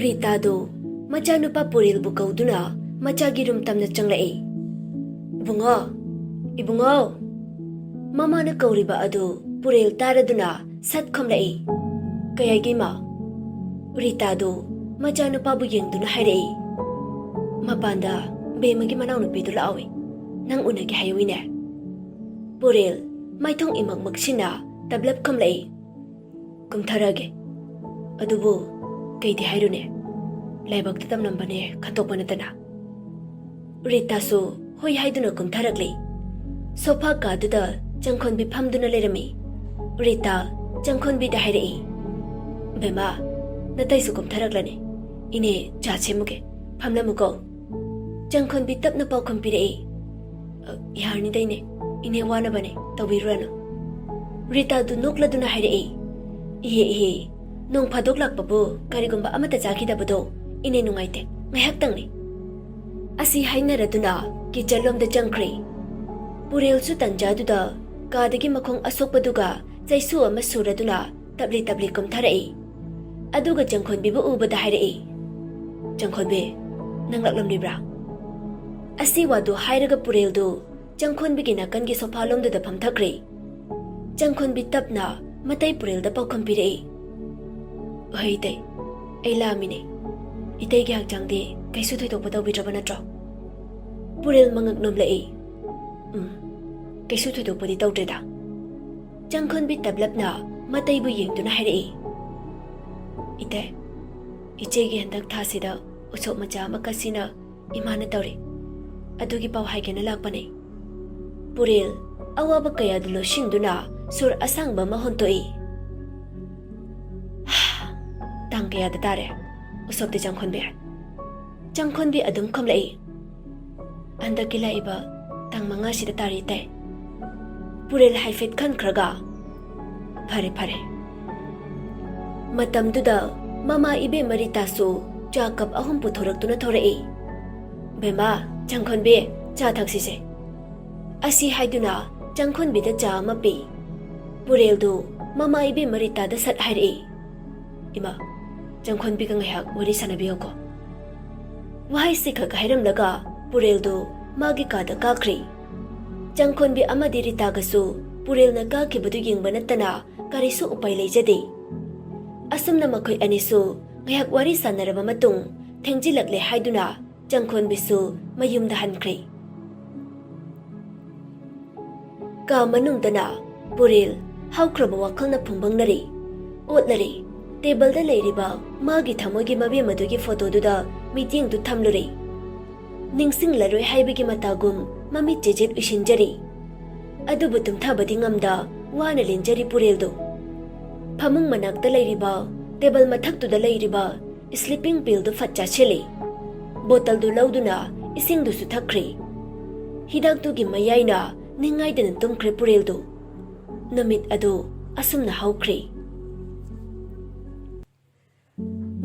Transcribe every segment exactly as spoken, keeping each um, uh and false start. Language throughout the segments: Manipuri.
ꯔꯤꯇꯥꯗꯨ ꯃꯆꯥꯅꯨꯄꯥ ꯄꯨꯔꯦꯜꯕꯨ ꯀꯧꯗꯨꯅ ꯃꯆꯥꯒꯤ ꯔꯨꯝ ꯇꯝꯅ ꯆꯪꯂꯛꯏ꯫ "ꯏꯕꯨꯡꯉꯣ, ꯏꯕꯨꯡꯉꯣ!" ꯃꯃꯥꯅ ꯀꯧꯔꯤꯕ ꯑꯗꯨ ꯄꯨꯔꯦꯜ ꯇꯥꯔꯗꯨꯅ ꯁꯠ ꯈꯨꯝꯂꯛꯏ꯫ "ꯀꯩ ꯍꯥꯏꯒꯦ, ꯏꯃꯥ?" ꯔꯤꯇꯥꯗꯨ ꯃꯆꯥꯅꯨꯄꯥꯕꯨ ꯌꯦꯡꯗꯨꯅ ꯍꯥꯏꯔꯛꯏ꯫ "ꯃꯄꯥꯟꯗ ꯕꯦꯝꯃꯒꯤ ꯃꯅꯥꯎꯅꯨꯄꯤꯗꯨ ꯂꯥꯛꯍꯧꯏ, ꯅꯪ ꯎꯅꯒꯦ ꯍꯥꯏꯍꯧꯏꯅꯦ꯫" ꯄꯨꯔꯦꯜ ꯃꯥꯏꯊꯣꯡ ꯏꯃꯛ ꯃꯛꯁꯤꯟꯅ ꯇꯞꯂꯞ ꯈꯨꯝꯂꯛꯏ꯫ "ꯀꯨꯝꯊꯔꯒꯦ꯫ ꯑꯗꯨꯕꯨ ꯀꯩꯗꯤ ꯍꯥꯏꯔꯨꯅꯦ, ꯂꯥꯏꯕꯛꯇ ꯇꯝꯂꯝꯕꯅꯦ ꯈꯟꯇꯣꯛꯄ ꯅꯠꯇꯅ꯫" ꯔꯤꯇꯥꯁꯨ ꯍꯣꯏ ꯍꯥꯏꯗꯨꯅ ꯀꯨꯝꯊꯔꯛꯂꯤ꯫ ꯁꯣꯐꯥ ꯀꯥꯗꯨꯗ ꯆꯪꯈꯣꯟꯕꯤ ꯐꯝꯗꯨꯅ ꯂꯩꯔꯝꯃꯤ꯫ ꯔꯤꯇꯥ ꯆꯪꯈꯣꯟꯕꯤꯗ ꯍꯥꯏꯔꯛꯏ, "ꯕꯦꯝꯃ, ꯅꯇꯩꯁꯨ ꯀꯨꯝꯊꯔꯛꯂꯅꯤ꯫ ꯏꯅꯦ ꯆꯥ ꯁꯦꯝꯃꯨꯒꯦ, ꯐꯝꯂꯝꯃꯨꯀꯣ꯫" ꯆꯪꯈꯣꯟꯕꯤ ꯇꯞꯅ ꯄꯥꯎꯈꯨꯝ ꯄꯤꯔꯛꯏ꯫ "ꯑ, ꯌꯥꯔꯅꯤꯗ ꯏꯅꯦ, ꯏꯅꯦ ꯋꯥꯅꯕꯅꯦ, ꯇꯧꯕꯤꯔꯨꯔꯅꯨ꯫" ꯔꯤꯇꯥꯗꯨ ꯅꯣꯛꯂꯗꯨꯅ ꯍꯥꯏꯔꯛꯏ, "ꯏꯍꯦ, ꯏꯍꯦ, ꯅꯣꯡ ꯐꯥꯗꯣꯛ ꯂꯥꯛꯄꯕꯨ ꯀꯔꯤꯒꯨꯝꯕ ꯑꯃꯠꯇ ꯆꯥꯈꯤꯗꯕꯗꯣ ꯏꯅꯦ ꯅꯨꯡꯉꯥꯏꯇꯦ, ꯉꯥꯏꯍꯥꯛꯇꯪꯅꯤ꯫" ꯑꯁꯤ ꯍꯥꯏꯅꯔꯗꯨꯅ ꯀꯤꯆꯟꯂꯣꯝꯗ ꯆꯪꯈ꯭ꯔꯦ꯫ ꯄꯨꯔꯦꯜꯁꯨ ꯇꯟꯖꯥꯗꯨꯗ ꯀꯥꯗꯒꯤ ꯃꯈꯣꯡ ꯑꯁꯣꯛꯄꯗꯨꯒ ꯆꯩꯁꯨ ꯑꯃ ꯁꯨꯔꯗꯨꯅ ꯇꯞꯂꯤ ꯇꯞꯂꯤ ꯀꯨꯝꯊꯔꯛꯏ꯫ ꯑꯗꯨꯒ ꯆꯪꯈꯣꯟꯕꯤꯕꯨ ꯎꯕꯗ ꯍꯥꯏꯔꯛꯏ, "ꯆꯪꯈꯣꯟꯕꯤ, ꯅꯪ ꯂꯥꯛꯂꯝꯂꯤꯕ꯭ꯔꯥ?" ꯑꯁꯤ ꯋꯥꯗꯨ ꯍꯥꯏꯔꯒ ꯄꯨꯔꯦꯜꯗꯨ ꯆꯪꯈꯣꯟꯕꯤꯒꯤ ꯅꯥꯀꯟꯒꯤ ꯁꯣꯐꯥ ꯂꯣꯝꯗꯨꯗ ꯐꯝꯊꯈ꯭ꯔꯦ꯫ ꯆꯪꯈꯣꯟꯕꯤ ꯇꯞꯅ ꯃꯇꯩ ꯄꯨꯔꯦꯜꯗ ꯄꯥꯎꯈꯨꯝ ꯄꯤꯔꯛꯏ, "ꯍꯣꯏ ꯏꯇꯩ, ꯑꯩ ꯂꯥꯛꯑꯝꯃꯤꯅꯦ꯫ ꯏꯇꯩꯒꯤ ꯍꯛꯆꯥꯡꯗꯤ ꯀꯩꯁꯨ ꯊꯣꯏꯗꯣꯛꯄ ꯇꯧꯕꯤꯗ꯭ꯔꯕ ꯅꯠꯇ꯭ꯔꯣ?" ꯄꯨꯔꯦꯜ ꯃꯉꯛ ꯅꯣꯝꯂꯛꯏ꯫ "ꯎꯝ, ꯀꯩꯁꯨ ꯊꯣꯏꯗꯣꯛꯄꯗꯤ ꯇꯧꯗ꯭ꯔꯦꯗ꯫" ꯆꯪꯈꯣꯟꯕꯤ ꯇꯞꯂꯞꯅ ꯃꯇꯩꯕꯨ ꯌꯦꯡꯗꯨꯅ ꯍꯥꯏꯔꯛꯏ, "ꯏꯇꯩ, ꯏꯆꯦꯒꯤ ꯍꯟꯗꯛ ꯊꯥꯁꯤꯗ ꯎꯁꯣꯞ ꯃꯆꯥ ꯑꯃ ꯀꯠꯁꯤꯅ ꯏꯃꯥꯅ ꯇꯧꯔꯤ꯫ ꯑꯗꯨꯒꯤ ꯄꯥꯎ ꯍꯥꯏꯒꯦꯅ ꯂꯥꯛꯄꯅꯦ꯫" ꯄꯨꯔꯦꯜ ꯑꯋꯥꯕ ꯀꯌꯥꯗꯨ ꯂꯣꯏꯁꯤꯟꯗꯨꯅ ꯁꯣꯔ ꯑꯁꯥꯡꯕ ꯑꯃ ꯍꯣꯟꯇꯣꯛꯏ꯫ "ꯇꯥꯡ ꯀꯌꯥꯗ ꯇꯥꯔꯦ ꯎꯁꯣꯞꯇꯤ ꯆꯪꯈꯣꯟꯕꯤ?" ꯆꯪꯈꯣꯟꯕꯤ ꯑꯗꯨꯝ ꯈꯨꯝꯂꯛꯏ, "ꯍꯟꯗꯛꯀꯤ ꯂꯥꯛꯏꯕ ꯇꯥꯡ ꯃꯉꯥꯁꯤꯗ ꯇꯥꯔꯤ ꯏꯇꯩ꯫" ꯄꯨꯔꯦꯜ ꯍꯥꯏꯐꯦꯠ ꯈꯟꯈ꯭ꯔꯒ, "ꯐꯔꯦ, ꯐꯔꯦ꯫" ꯃꯇꯝꯗꯨꯗ ꯃꯃꯥ ꯏꯕꯦꯝꯃ ꯔꯤꯇꯥꯁꯨ ꯆꯥ ꯀꯞ ꯑꯍꯨꯝ ꯄꯨꯊꯣꯔꯛꯇꯨꯅ ꯊꯣꯔꯛꯏ꯫ "ꯕꯦꯝꯃ, ꯆꯪꯈꯣꯟꯕꯤ, ꯆꯥ ꯊꯛꯁꯤꯁꯦ꯫" ꯑꯁꯤ ꯍꯥꯏꯗꯨꯅ ꯆꯪꯈꯣꯟꯕꯤꯗ ꯆꯥ ꯑꯃ ꯄꯤ꯫ ꯄꯨꯔꯦꯜꯗꯨ ꯃꯃꯥ ꯏꯕꯦꯝꯃ ꯔꯤꯇꯥꯗ ꯁꯠ ꯍꯥꯏꯔꯛꯏ, "ꯏꯃꯥ, ꯆꯪꯈꯣꯟꯕꯤꯒ ꯉꯥꯏꯍꯥꯛ ꯋꯥꯔꯤ ꯁꯥꯟꯅꯕꯤꯌꯨꯀꯣ꯫ ꯋꯥꯍꯩꯁꯤꯈꯛ ꯍꯥꯏꯔꯝꯂꯒ ꯄꯨꯔꯦꯜꯗꯨ ꯃꯥꯒꯤ ꯀꯥꯗ ꯀꯥꯈ꯭ꯔꯦ꯫ ꯆꯪꯈꯣꯟꯕꯤ ꯑꯃꯗꯤ ꯔꯤꯇꯥꯒꯁꯨ ꯄꯨꯔꯦꯜꯅ ꯀꯥꯈꯤꯕꯗꯨ ꯌꯦꯡꯕ ꯅꯠꯇꯅ ꯀꯔꯤꯁꯨ ꯎꯄꯥꯏ ꯂꯩꯖꯗꯦ꯫ ꯑꯁꯨꯝꯅ ꯃꯈꯣꯏ ꯑꯅꯤꯁꯨ ꯉꯥꯏꯍꯥꯛ ꯋꯥꯔꯤ ꯁꯥꯟꯅꯔꯕ ꯃꯇꯨꯡ, ꯊꯦꯡꯖꯤꯜꯂꯛꯂꯦ ꯍꯥꯏꯗꯨꯅ ꯆꯪꯈꯣꯟꯕꯤꯁꯨ ꯃꯌꯨꯝꯗ ꯍꯟꯈ꯭ꯔꯦ꯫ ꯀꯥ ꯃꯅꯨꯡꯗꯅ ꯄꯨꯔꯦꯜ ꯍꯧꯈ꯭ꯔꯕ ꯋꯥꯈꯜꯅ ꯐꯨꯡꯕꯪꯅꯔꯦ꯫ ꯑꯣꯠꯂꯔꯦ꯫ ꯇꯦꯕꯜꯗ ꯂꯩꯔꯤꯕ ꯃꯥꯒꯤ ꯊꯃꯣꯏꯒꯤ ꯃꯕꯦꯝ ꯑꯗꯨꯒꯤ ꯐꯣꯇꯣꯗꯨꯗ ꯃꯤꯠꯌꯦꯡꯗꯨ ꯊꯝꯂꯨꯔꯦ꯫ ꯅꯤꯡꯁꯤꯡꯂꯔꯣꯏ ꯍꯥꯏꯕꯒꯤ ꯃꯇꯥꯒꯨꯝ ꯃꯃꯤꯠ ꯆꯦꯖꯦꯠ ꯎꯏꯁꯤꯟꯖꯔꯤ꯫ ꯑꯗꯨꯕꯨ ꯇꯨꯝꯊꯕꯗꯤ ꯉꯝꯗ ꯋꯥꯅ ꯂꯦꯟꯖꯔꯤ ꯄꯨꯔꯦꯜꯗꯨ꯫ ꯐꯃꯨꯡ ꯃꯅꯥꯛꯇ ꯂꯩꯔꯤꯕ ꯇꯦꯕꯜ ꯃꯊꯛꯇꯨꯗ ꯂꯩꯔꯤꯕ ꯁ꯭ꯂꯤꯄꯤꯡ ꯄꯤꯜꯗꯨ ꯐꯠ ꯆꯥꯁꯤꯜꯂꯤ꯫ ꯕꯣꯇꯜꯗꯨ ꯂꯧꯗꯨꯅ ꯏꯁꯤꯡꯗꯨꯁꯨ ꯊꯛꯈ꯭ꯔꯦ꯫ ꯍꯤꯗꯥꯛꯇꯨꯒꯤ ꯃꯌꯥꯏꯅ ꯅꯤꯡꯉꯥꯏꯗꯅ ꯇꯨꯝꯈ꯭ꯔꯦ ꯄꯨꯔꯦꯜꯗꯨ꯫ ꯅꯨꯃꯤꯠ ꯑꯗꯨ ꯑꯁꯨꯝꯅ ꯍꯧꯈ꯭ꯔꯦ꯫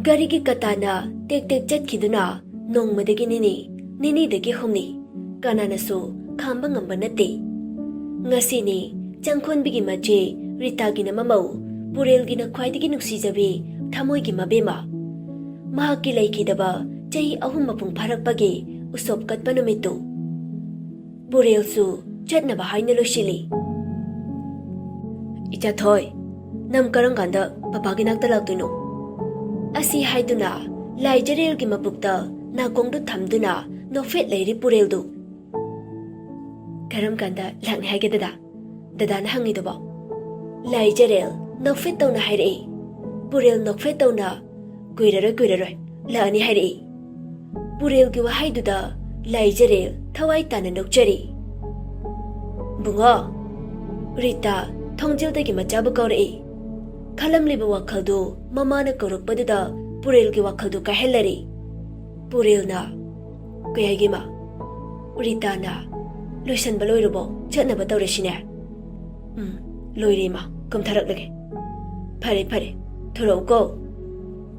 ꯒꯥꯔꯤꯒꯤ ꯀꯇꯥꯅ ꯇꯦꯛ ꯇꯦꯛ ꯆꯠꯈꯤꯗꯨꯅ ꯅꯣꯡꯃꯗꯒꯤ ꯅꯤꯅꯤ, ꯅꯤꯅꯤꯗꯒꯤ ꯍꯨꯝꯅꯤ, ꯀꯅꯥꯅꯁꯨ ꯈꯥꯝꯕ ꯉꯝꯕ ꯅꯠꯇꯦ꯫ ꯉꯁꯤꯅꯤ ꯆꯪꯈꯣꯟꯕꯤꯒꯤ ꯃꯆꯦ ꯔꯤꯇꯥꯒꯤꯅ ꯃꯃꯧ, ꯄꯨꯔꯦꯜꯒꯤꯅ ꯈ꯭ꯋꯥꯏꯗꯒꯤ ꯅꯨꯡꯁꯤꯖꯕꯤ ꯊꯃꯣꯏꯒꯤ ꯃꯕꯦꯝꯃ꯫ ꯃꯍꯥꯛꯀꯤ ꯂꯩꯈꯤꯗꯕ ꯆꯍꯤ ꯑꯍꯨꯝ ꯃꯄꯨꯡ ꯐꯥꯔꯛꯄꯒꯤ ꯎꯁꯣꯞ ꯀꯠꯄ ꯅꯨꯃꯤꯠꯇꯨ꯫ ꯄꯨꯔꯦꯜꯁꯨ ꯆꯠꯅꯕ ꯍꯥꯏꯅ ꯂꯣꯏꯁꯤꯜꯂꯤ꯫ "ꯏꯆꯥꯊꯣꯏ, ꯅꯪ ꯀꯔꯝ ꯀꯥꯟꯗ ꯄꯄꯥꯒꯤ ꯅꯥꯛꯇ ꯂꯥꯛꯇꯣꯏꯅꯣ?" ꯑꯁꯤ ꯍꯥꯏꯗꯨꯅ ꯂꯥꯏꯖꯔꯦꯜꯒꯤ ꯃꯕꯨꯛꯇ ꯅꯥꯀꯣꯡꯗꯨ ꯊꯝꯗꯨꯅ ꯅꯣꯛꯐꯦꯠ ꯂꯩꯔꯤ ꯄꯨꯔꯦꯜꯗꯨ꯫ "ꯀꯔꯝ ꯀꯥꯟꯗ ꯂꯥꯛꯅꯤ ꯍꯥꯏꯒꯦ ꯗꯗꯥ? ꯗꯗꯥꯅ ꯍꯪꯉꯤꯗꯨꯕꯣ?" ꯂꯥꯏꯖꯔꯦꯜ ꯅꯣꯛꯐꯦꯠ ꯇꯧꯅ ꯍꯥꯏꯔꯛꯏ꯫ ꯄꯨꯔꯦꯜ ꯅꯣꯛꯐꯦꯠ ꯇꯧꯅ, "ꯀꯨꯏꯔꯔꯣꯏ, ꯀꯨꯏꯔꯔꯣꯏ, ꯂꯥꯛꯑꯅꯤ," ꯍꯥꯏꯔꯛꯏ꯫ ꯄꯨꯔꯦꯜꯒꯤ ꯋꯥꯍꯩꯗꯨꯗ ꯂꯥꯏꯖꯔꯦꯜ ꯊꯋꯥꯏ ꯇꯥꯅ ꯅꯣꯛꯆꯔꯤ꯫ "ꯕꯨꯡꯉꯣ!" ꯔꯤꯇꯥ ꯊꯣꯡꯖꯤꯜꯗꯒꯤ ꯃꯆꯥꯕꯨ ꯀꯧꯔꯛꯏ꯫ ꯈꯜꯂꯝꯂꯤꯕ ꯋꯥꯈꯜꯗꯨ ꯃꯃꯥꯅ ꯀꯧꯔꯛꯄꯗꯨꯗ ꯄꯨꯔꯦꯜꯒꯤ ꯋꯥꯈꯜꯗꯨ ꯀꯥꯏꯍꯜꯂꯔꯤ꯫ ꯄꯨꯔꯦꯜꯅ, "ꯀꯩ ꯍꯥꯏꯒꯦ, ꯏꯃꯥ?" ꯔꯤꯇꯥꯅ, "ꯂꯣꯏꯁꯟꯕ ꯂꯣꯏꯔꯕꯣ? ꯆꯠꯅꯕ ꯇꯧꯔꯁꯤꯅꯦ?" "ꯎꯝ, ꯂꯣꯏꯔꯦ, ꯏꯃꯥ, ꯀꯨꯝꯊꯔꯛꯂꯒꯦ꯫" "ꯐꯔꯦ, ꯐꯔꯦ, ꯊꯣꯔꯛꯎꯀꯣ꯫"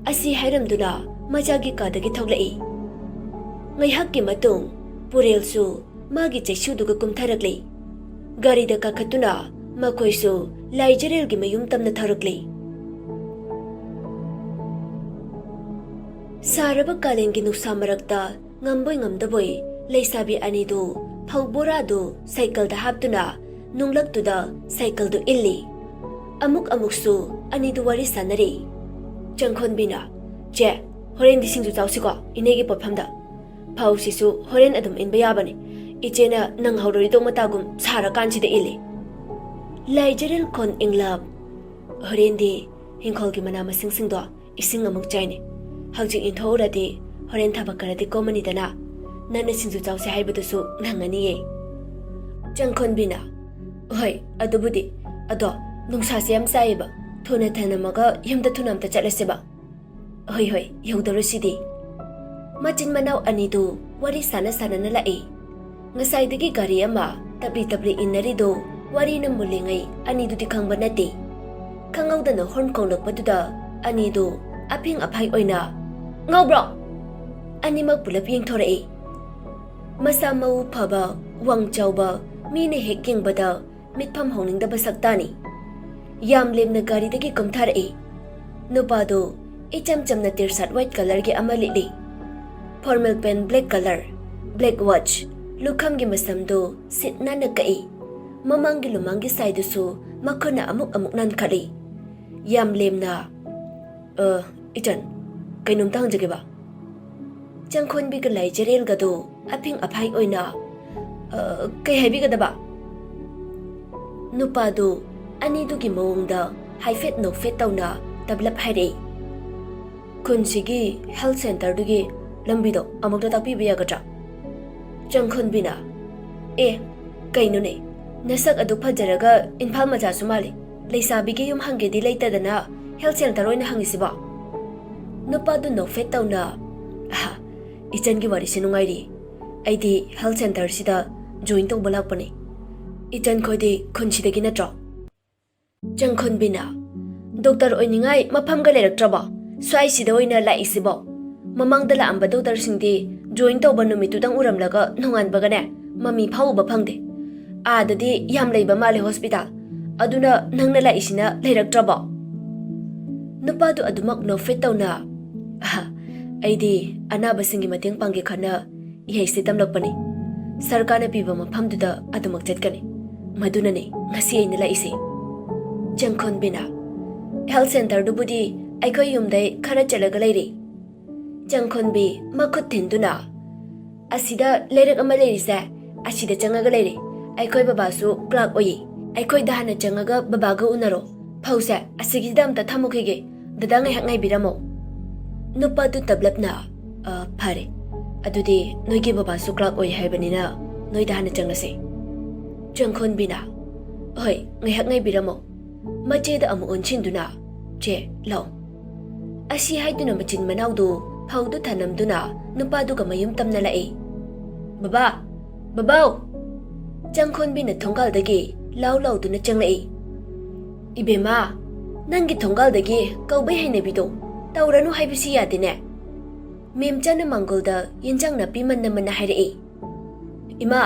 ꯑꯁꯤ ꯍꯥꯏꯔꯝꯗꯨꯅ ꯃꯆꯥꯒꯤ ꯀꯥꯗꯒꯤ ꯊꯣꯛꯂꯛꯏ꯫ ꯉꯥꯏꯍꯥꯛꯀꯤ ꯃꯇꯨꯡ ꯄꯨꯔꯦꯜꯁꯨ ꯃꯥꯒꯤ ꯆꯩꯁꯨꯗꯨꯒ ꯀꯨꯝꯊꯔꯛꯂꯤ꯫ ꯒꯥꯔꯤꯗ ꯀꯥꯈꯠꯇꯨꯅ ꯃꯈꯣꯏꯁꯨ ꯂꯥꯏꯖꯔꯦꯜꯒꯤ ꯃꯌꯨꯝ ꯇꯝꯅ ꯊꯧꯔꯛꯂꯤ꯫ ꯁꯥꯔꯕ ꯀꯥꯂꯦꯟꯒꯤ ꯅꯨꯡꯁꯥ ꯃꯔꯛꯇ ꯉꯝꯕꯣꯏ ꯉꯝꯗꯕꯣꯏ ꯂꯩꯁꯥꯕꯤ ꯑꯅꯤꯗꯨ ꯐꯧ ꯕꯣꯔꯥꯗꯨ ꯁꯥꯏꯀꯜꯗ ꯍꯥꯞꯇꯨꯅ ꯅꯨꯡꯂꯛꯇꯨꯗ ꯁꯥꯏꯀꯜꯗꯨ ꯏꯜꯂꯤ꯫ ꯑꯃꯨꯛ ꯑꯃꯨꯛꯁꯨ ꯑꯅꯤꯗꯨ ꯋꯥꯔꯤ ꯁꯥꯟꯅꯔꯤ꯫ ꯆꯪꯈꯣꯟꯕꯤꯅ, "ꯆꯦ, ꯍꯣꯔꯦꯟꯗꯤ ꯁꯤꯡꯖꯨ ꯆꯥꯎꯁꯤꯀꯣ, ꯏꯅꯦꯒꯤ ꯄꯣꯠꯐꯝꯗ꯫ ꯐꯧꯁꯤꯁꯨ ꯍꯣꯔꯦꯟ ꯑꯗꯨꯝ ꯏꯟꯕ ꯌꯥꯕꯅꯤ꯫ ꯏꯆꯦꯅ ꯅꯪ ꯍꯧꯔꯣꯏꯗꯧ ꯃꯇꯥꯒꯨꯝ ꯁꯥꯔꯀꯥꯟꯁꯤꯗ ꯏꯜꯂꯤ꯫" ꯂꯥꯏꯖꯔꯦꯜ ꯈꯣꯟ ꯏꯪꯂꯞ, "ꯍꯣꯔꯦꯟꯗꯤ ꯍꯤꯡꯈꯣꯜꯒꯤ ꯃꯅꯥ ꯃꯁꯤꯡꯁꯤꯡꯗꯣ ꯏꯁꯤꯡ ꯑꯃꯨꯛ ꯆꯥꯏꯅꯤ꯫ ꯍꯧꯖꯤꯛ ꯏꯟꯊꯣꯛꯎꯔꯗꯤ ꯍꯣꯔꯦꯟ ꯊꯕꯛ ꯈꯔꯗꯤ ꯀꯣꯝꯃꯅꯤꯗꯅ꯫ ꯅꯪꯅ ꯁꯤꯡꯖꯨ ꯆꯥꯎꯁꯦ ꯍꯥꯏꯕꯗꯨꯁꯨ ꯅꯪꯉꯅꯤꯌꯦ꯫" ꯆꯪꯈꯣꯟꯕꯤꯅ, "ꯍꯣꯏ, ꯑꯗꯨꯕꯨꯗꯤ꯫ ꯑꯗꯣ ꯅꯨꯡꯁꯥꯁꯦ ꯌꯥꯝ ꯁꯥꯏꯌꯦꯕ꯫ ꯊꯨꯅ ꯊꯅꯝꯃꯒ ꯌꯨꯝꯗ ꯊꯨꯅ ꯑꯝꯇ ꯆꯠꯂꯁꯦꯕ꯫" "ꯍꯣꯏ, ꯍꯣꯏ, ꯌꯧꯗꯧꯔꯁꯤꯗꯤ꯫" ꯃꯆꯤꯟ ꯃꯅꯥꯎ ꯑꯅꯤꯗꯨ ꯋꯥꯔꯤ ꯁꯥꯟꯅ ꯁꯥꯟꯅꯅ ꯂꯥꯛꯏ꯫ ꯉꯁꯥꯏꯗꯒꯤ ꯒꯥꯔꯤ ꯑꯃ ꯇꯞꯂꯤ ꯇꯞꯂꯤ ꯏꯟꯅꯔꯤꯗꯨ ꯋꯥꯔꯤꯅ ꯃꯨꯜꯂꯤꯉꯩ ꯑꯅꯤꯗꯨꯗꯤ ꯈꯪꯕ ꯅꯠꯇꯦ꯫ ꯈꯪꯍꯧꯗꯅ ꯍꯣꯔꯟ ꯈꯣꯡꯂꯛꯄꯗꯨꯗ ꯑꯅꯤꯗꯨ ꯑꯐꯤꯡ ꯑꯐꯥꯏ ꯑꯣꯏꯅ, "ꯉꯥꯎꯕ꯭ꯔꯣ?" ꯑꯅꯤꯃꯛ ꯄꯨꯂꯞ ꯌꯦꯡꯊꯣꯔꯛꯏ꯫ ꯃꯁꯥ ꯃꯎ ꯐꯕ, ꯋꯥꯡ ꯆꯥꯎꯕ, ꯃꯤꯅ ꯍꯦꯛ ꯌꯦꯡꯕꯗ ꯃꯤꯠꯐꯝ ꯍꯣꯡꯅꯤꯡꯗꯕ ꯁꯛꯇꯥꯅꯤ꯫ ꯌꯥꯝ ꯂꯦꯝꯅ ꯒꯥꯔꯤꯗꯒꯤ ꯀꯨꯝꯊꯔꯛꯏ꯫ ꯅꯨꯄꯥꯗꯨ ꯏꯆꯝ ꯆꯝꯅ ꯇꯤꯔꯁꯥꯠ ꯋꯥꯏꯠ ꯀꯂꯔꯒꯤ ꯑꯃ ꯂꯤꯠꯂꯤ꯫ Formal pant black colour, black watch, ꯂꯨꯈꯝꯒꯤ ꯃꯁꯝꯗꯨ ꯁꯤꯠ ꯅꯥꯟꯅ ꯀꯛꯏ꯫ ꯃꯃꯥꯡꯒꯤ ꯂꯨꯃꯥꯡꯒꯤ ꯁꯥꯏꯗꯨꯁꯨ ꯃꯈꯨꯠꯅ ꯑꯃꯨꯛ ꯑꯃꯨꯛ ꯅꯥꯟꯈꯠꯂꯤ꯫ ꯌꯥꯝ ꯂꯦꯝꯅ, "ꯑ, ꯏꯆꯟ, ꯀꯩꯅꯣꯝꯇ ꯍꯪꯖꯒꯦꯕ꯫" ꯆꯪꯈꯣꯟꯕꯤꯒ ꯂꯥꯏꯖꯔꯦꯜꯒꯗꯨ ꯑꯐꯤꯡ ꯑꯐꯥꯏ ꯑꯣꯏꯅ, "ꯑ, ꯀꯩ ꯍꯥꯏꯕꯤꯒꯗꯕ?" ꯅꯨꯄꯥꯗꯨ ꯑꯅꯤꯗꯨꯒꯤ ꯃꯑꯣꯡꯗ ꯍꯥꯏꯐꯦꯠ ꯅꯣꯛꯐꯦꯠ ꯇꯧꯅ ꯇꯞꯂꯞ ꯍꯥꯏꯔꯛꯏ꯫ "ꯈꯨꯟꯁꯤꯒꯤ ꯍꯦꯜꯊ ꯁꯦꯟꯇꯔꯗꯨꯒꯤ ꯂꯝꯕꯤꯗꯣ ꯑꯃꯨꯛꯇ ꯇꯥꯛꯄꯤꯕ ꯌꯥꯒꯗ꯭ꯔꯥ?" ꯆꯪꯈꯣꯟꯕꯤꯅ, "ꯑꯦ, ꯀꯩꯅꯣꯅꯦ, ꯅꯁꯛ ꯑꯗꯨ ꯐꯖꯔꯒ ꯏꯝꯐꯥꯜ ꯃꯆꯥꯁꯨ ꯃꯥꯜꯂꯤ꯫ ꯂꯩꯁꯥꯕꯤꯒꯤ ꯌꯨꯝ ꯍꯪꯒꯦꯗꯤ ꯂꯩꯇꯗꯅ ꯍꯦꯜꯊ ꯁꯦꯟꯇꯔ ꯑꯣꯏꯅ ꯍꯪꯉꯤꯁꯤꯕꯣ?" ꯅꯨꯄꯥꯗꯨ ꯅꯣꯛꯐꯦꯠ ꯇꯧꯅ, "ꯑꯍ, ꯏꯆꯟꯒꯤ ꯋꯥꯔꯤꯁꯦ ꯅꯨꯡꯉꯥꯏꯔꯤ꯫ ꯑꯩꯗꯤ ꯍꯦꯜꯊ ꯁꯦꯟꯇꯔꯁꯤꯗ ꯖꯣꯏꯟ ꯇꯧꯕ ꯂꯥꯛꯄꯅꯦ꯫ ꯏꯆꯟ ꯈꯣꯏꯗꯤ ꯈꯨꯟꯁꯤꯗꯒꯤ ꯅꯠꯇ꯭ꯔꯣ?" ꯆꯪꯈꯣꯟꯕꯤꯅ, "ꯗꯣꯛꯇꯔ ꯑꯣꯏꯅꯤꯡꯉꯥꯏ ꯃꯐꯝꯒ ꯂꯩꯔꯛꯇ꯭ꯔꯕꯣ? ꯁ꯭ꯋꯥꯏꯁꯤꯗ ꯑꯣꯏꯅ ꯂꯥꯛꯏꯁꯤꯕꯣ? ꯃꯃꯥꯡꯗ ꯂꯥꯛꯑꯝꯕ ꯗꯣꯛꯇꯔꯁꯤꯡꯗꯤ ꯖꯣꯏꯟ ꯇꯧꯕ ꯅꯨꯃꯤꯠꯇꯨꯗꯪ ꯎꯔꯝꯂꯒ ꯅꯣꯡꯉꯥꯟꯕꯒꯅꯦ, ꯃꯃꯤ ꯐꯥꯎ ꯎꯕ ꯐꯪꯗꯦ꯫ ꯑꯥꯗꯗꯤ ꯌꯥꯝ ꯂꯩꯕ ꯃꯥꯜꯂꯦ ꯍꯣꯁꯄꯤꯇꯥꯜ꯫ ꯑꯗꯨꯅ ꯅꯪꯅ ꯂꯥꯛꯏꯁꯤꯅ ꯂꯩꯔꯛꯇ꯭ꯔꯕꯣ?" ꯅꯨꯄꯥꯗꯨ ꯑꯗꯨꯃꯛ ꯅꯣꯛꯐꯦꯠ ꯇꯧꯅ, "ꯑꯍ, ꯑꯩꯗꯤ ꯑꯅꯥꯕꯁꯤꯡꯒꯤ ꯃꯇꯦꯡ ꯄꯥꯡꯒꯦ ꯈꯟꯅ ꯏꯍꯩꯁꯦ ꯇꯝꯂꯛꯄꯅꯤ꯫ ꯁꯔꯀꯥꯔꯅ ꯄꯤꯕ ꯃꯐꯝꯗꯨꯗ ꯑꯗꯨꯃꯛ ꯆꯠꯀꯅꯤ꯫ ꯃꯗꯨꯅꯅꯤ ꯉꯁꯤ ꯑꯩꯅ ꯂꯥꯛꯏꯁꯦ꯫ ꯆꯪꯈꯣꯟꯕꯤꯅ, "ꯍꯦꯜꯊ ꯁꯦꯟꯇꯔꯗꯨꯕꯨꯗꯤ ꯑꯩꯈꯣꯏ ꯌꯨꯝꯗꯩ ꯈꯔ ꯆꯠꯂꯒ ꯂꯩꯔꯦ꯫" ꯆꯪꯈꯣꯟꯕꯤ ꯃꯈꯨꯠ ꯊꯤꯟꯗꯨꯅ, "ꯑꯁꯤꯗ ꯂꯩꯔꯛ ꯑꯃ ꯂꯩꯔꯤꯁꯦ, ꯑꯁꯤꯗ ꯆꯪꯉꯒ ꯂꯩꯔꯦ꯫ ꯑꯩꯈꯣꯏ ꯕꯕꯥꯁꯨ ꯀ꯭ꯂꯥꯔꯛ ꯑꯣꯏꯌꯦ꯫ ꯑꯩꯈꯣꯏꯗ ꯍꯥꯟꯅ ꯆꯪꯉꯒ ꯕꯕꯥꯒ ꯎꯅꯔꯣ꯫ ꯐꯧꯁꯦ ꯑꯁꯤꯒꯤꯁꯤꯗ ꯑꯝꯇ ꯊꯝꯃꯨꯈꯤꯒꯦ꯫ ꯗꯗꯥ ꯉꯥꯏꯍꯥꯛ ꯉꯥꯏꯕꯤꯔꯝꯃꯣ꯫" ꯅꯨꯄꯥꯗꯨ ꯇꯞꯂꯞꯅ, "ꯑ, ꯐꯔꯦ꯫ ꯑꯗꯨꯗꯤ ꯅꯣꯏꯒꯤ ꯕꯕꯥꯁꯨ ꯀ꯭ꯂꯥꯔꯛ ꯑꯣꯏ ꯍꯥꯏꯕꯅꯤꯅ ꯅꯣꯏꯗ ꯍꯥꯟꯅ ꯆꯪꯂꯁꯦ꯫" ꯆꯪꯈꯣꯟꯕꯤꯅ, "ꯍꯣꯏ, ꯉꯥꯏꯍꯥꯛ ꯉꯥꯏꯕꯤꯔꯝꯃꯣ꯫" ꯃꯆꯦꯗ ꯑꯃꯨꯛ ꯑꯣꯟꯁꯤꯟꯗꯨꯅ, "ꯆꯦ, ꯂꯥꯛꯑꯣ꯫" ꯑꯁꯤ ꯍꯥꯏꯗꯨꯅ ꯃꯆꯤꯟ ꯃꯅꯥꯎꯗꯨ ꯐꯧꯗꯨ ꯊꯅꯝꯗꯨꯅ ꯅꯨꯄꯥꯗꯨꯒ ꯃꯌꯨꯝ ꯇꯝꯅ ꯂꯥꯛꯏ꯫ "ꯕꯕꯥ! ꯕꯕꯥꯎ!" ꯆꯪꯈꯣꯟꯕꯤꯅ ꯊꯣꯡꯒꯥꯜꯗꯒꯤ ꯂꯥꯎ ꯂꯥꯎꯗꯨꯅ ꯆꯪꯂꯛꯏ꯫ "ꯏꯕꯦꯝꯃ, ꯅꯪꯒꯤ ꯊꯣꯡꯒꯥꯜꯗꯒꯤ ꯀꯧꯕꯩ ꯍꯩꯅꯕꯤꯗꯣ ꯇꯧꯔꯅꯨ ꯍꯥꯏꯕꯁꯤ ꯌꯥꯗꯦꯅꯦ꯫ ꯃꯦꯝꯆꯥꯅ ꯃꯥꯡꯒꯣꯜꯗ ꯌꯦꯟꯖꯥꯡ ꯅꯥꯄꯤ ꯃꯟꯅ ꯃꯟꯅ ꯍꯥꯏꯔꯛꯏ꯫" "ꯏꯃꯥ,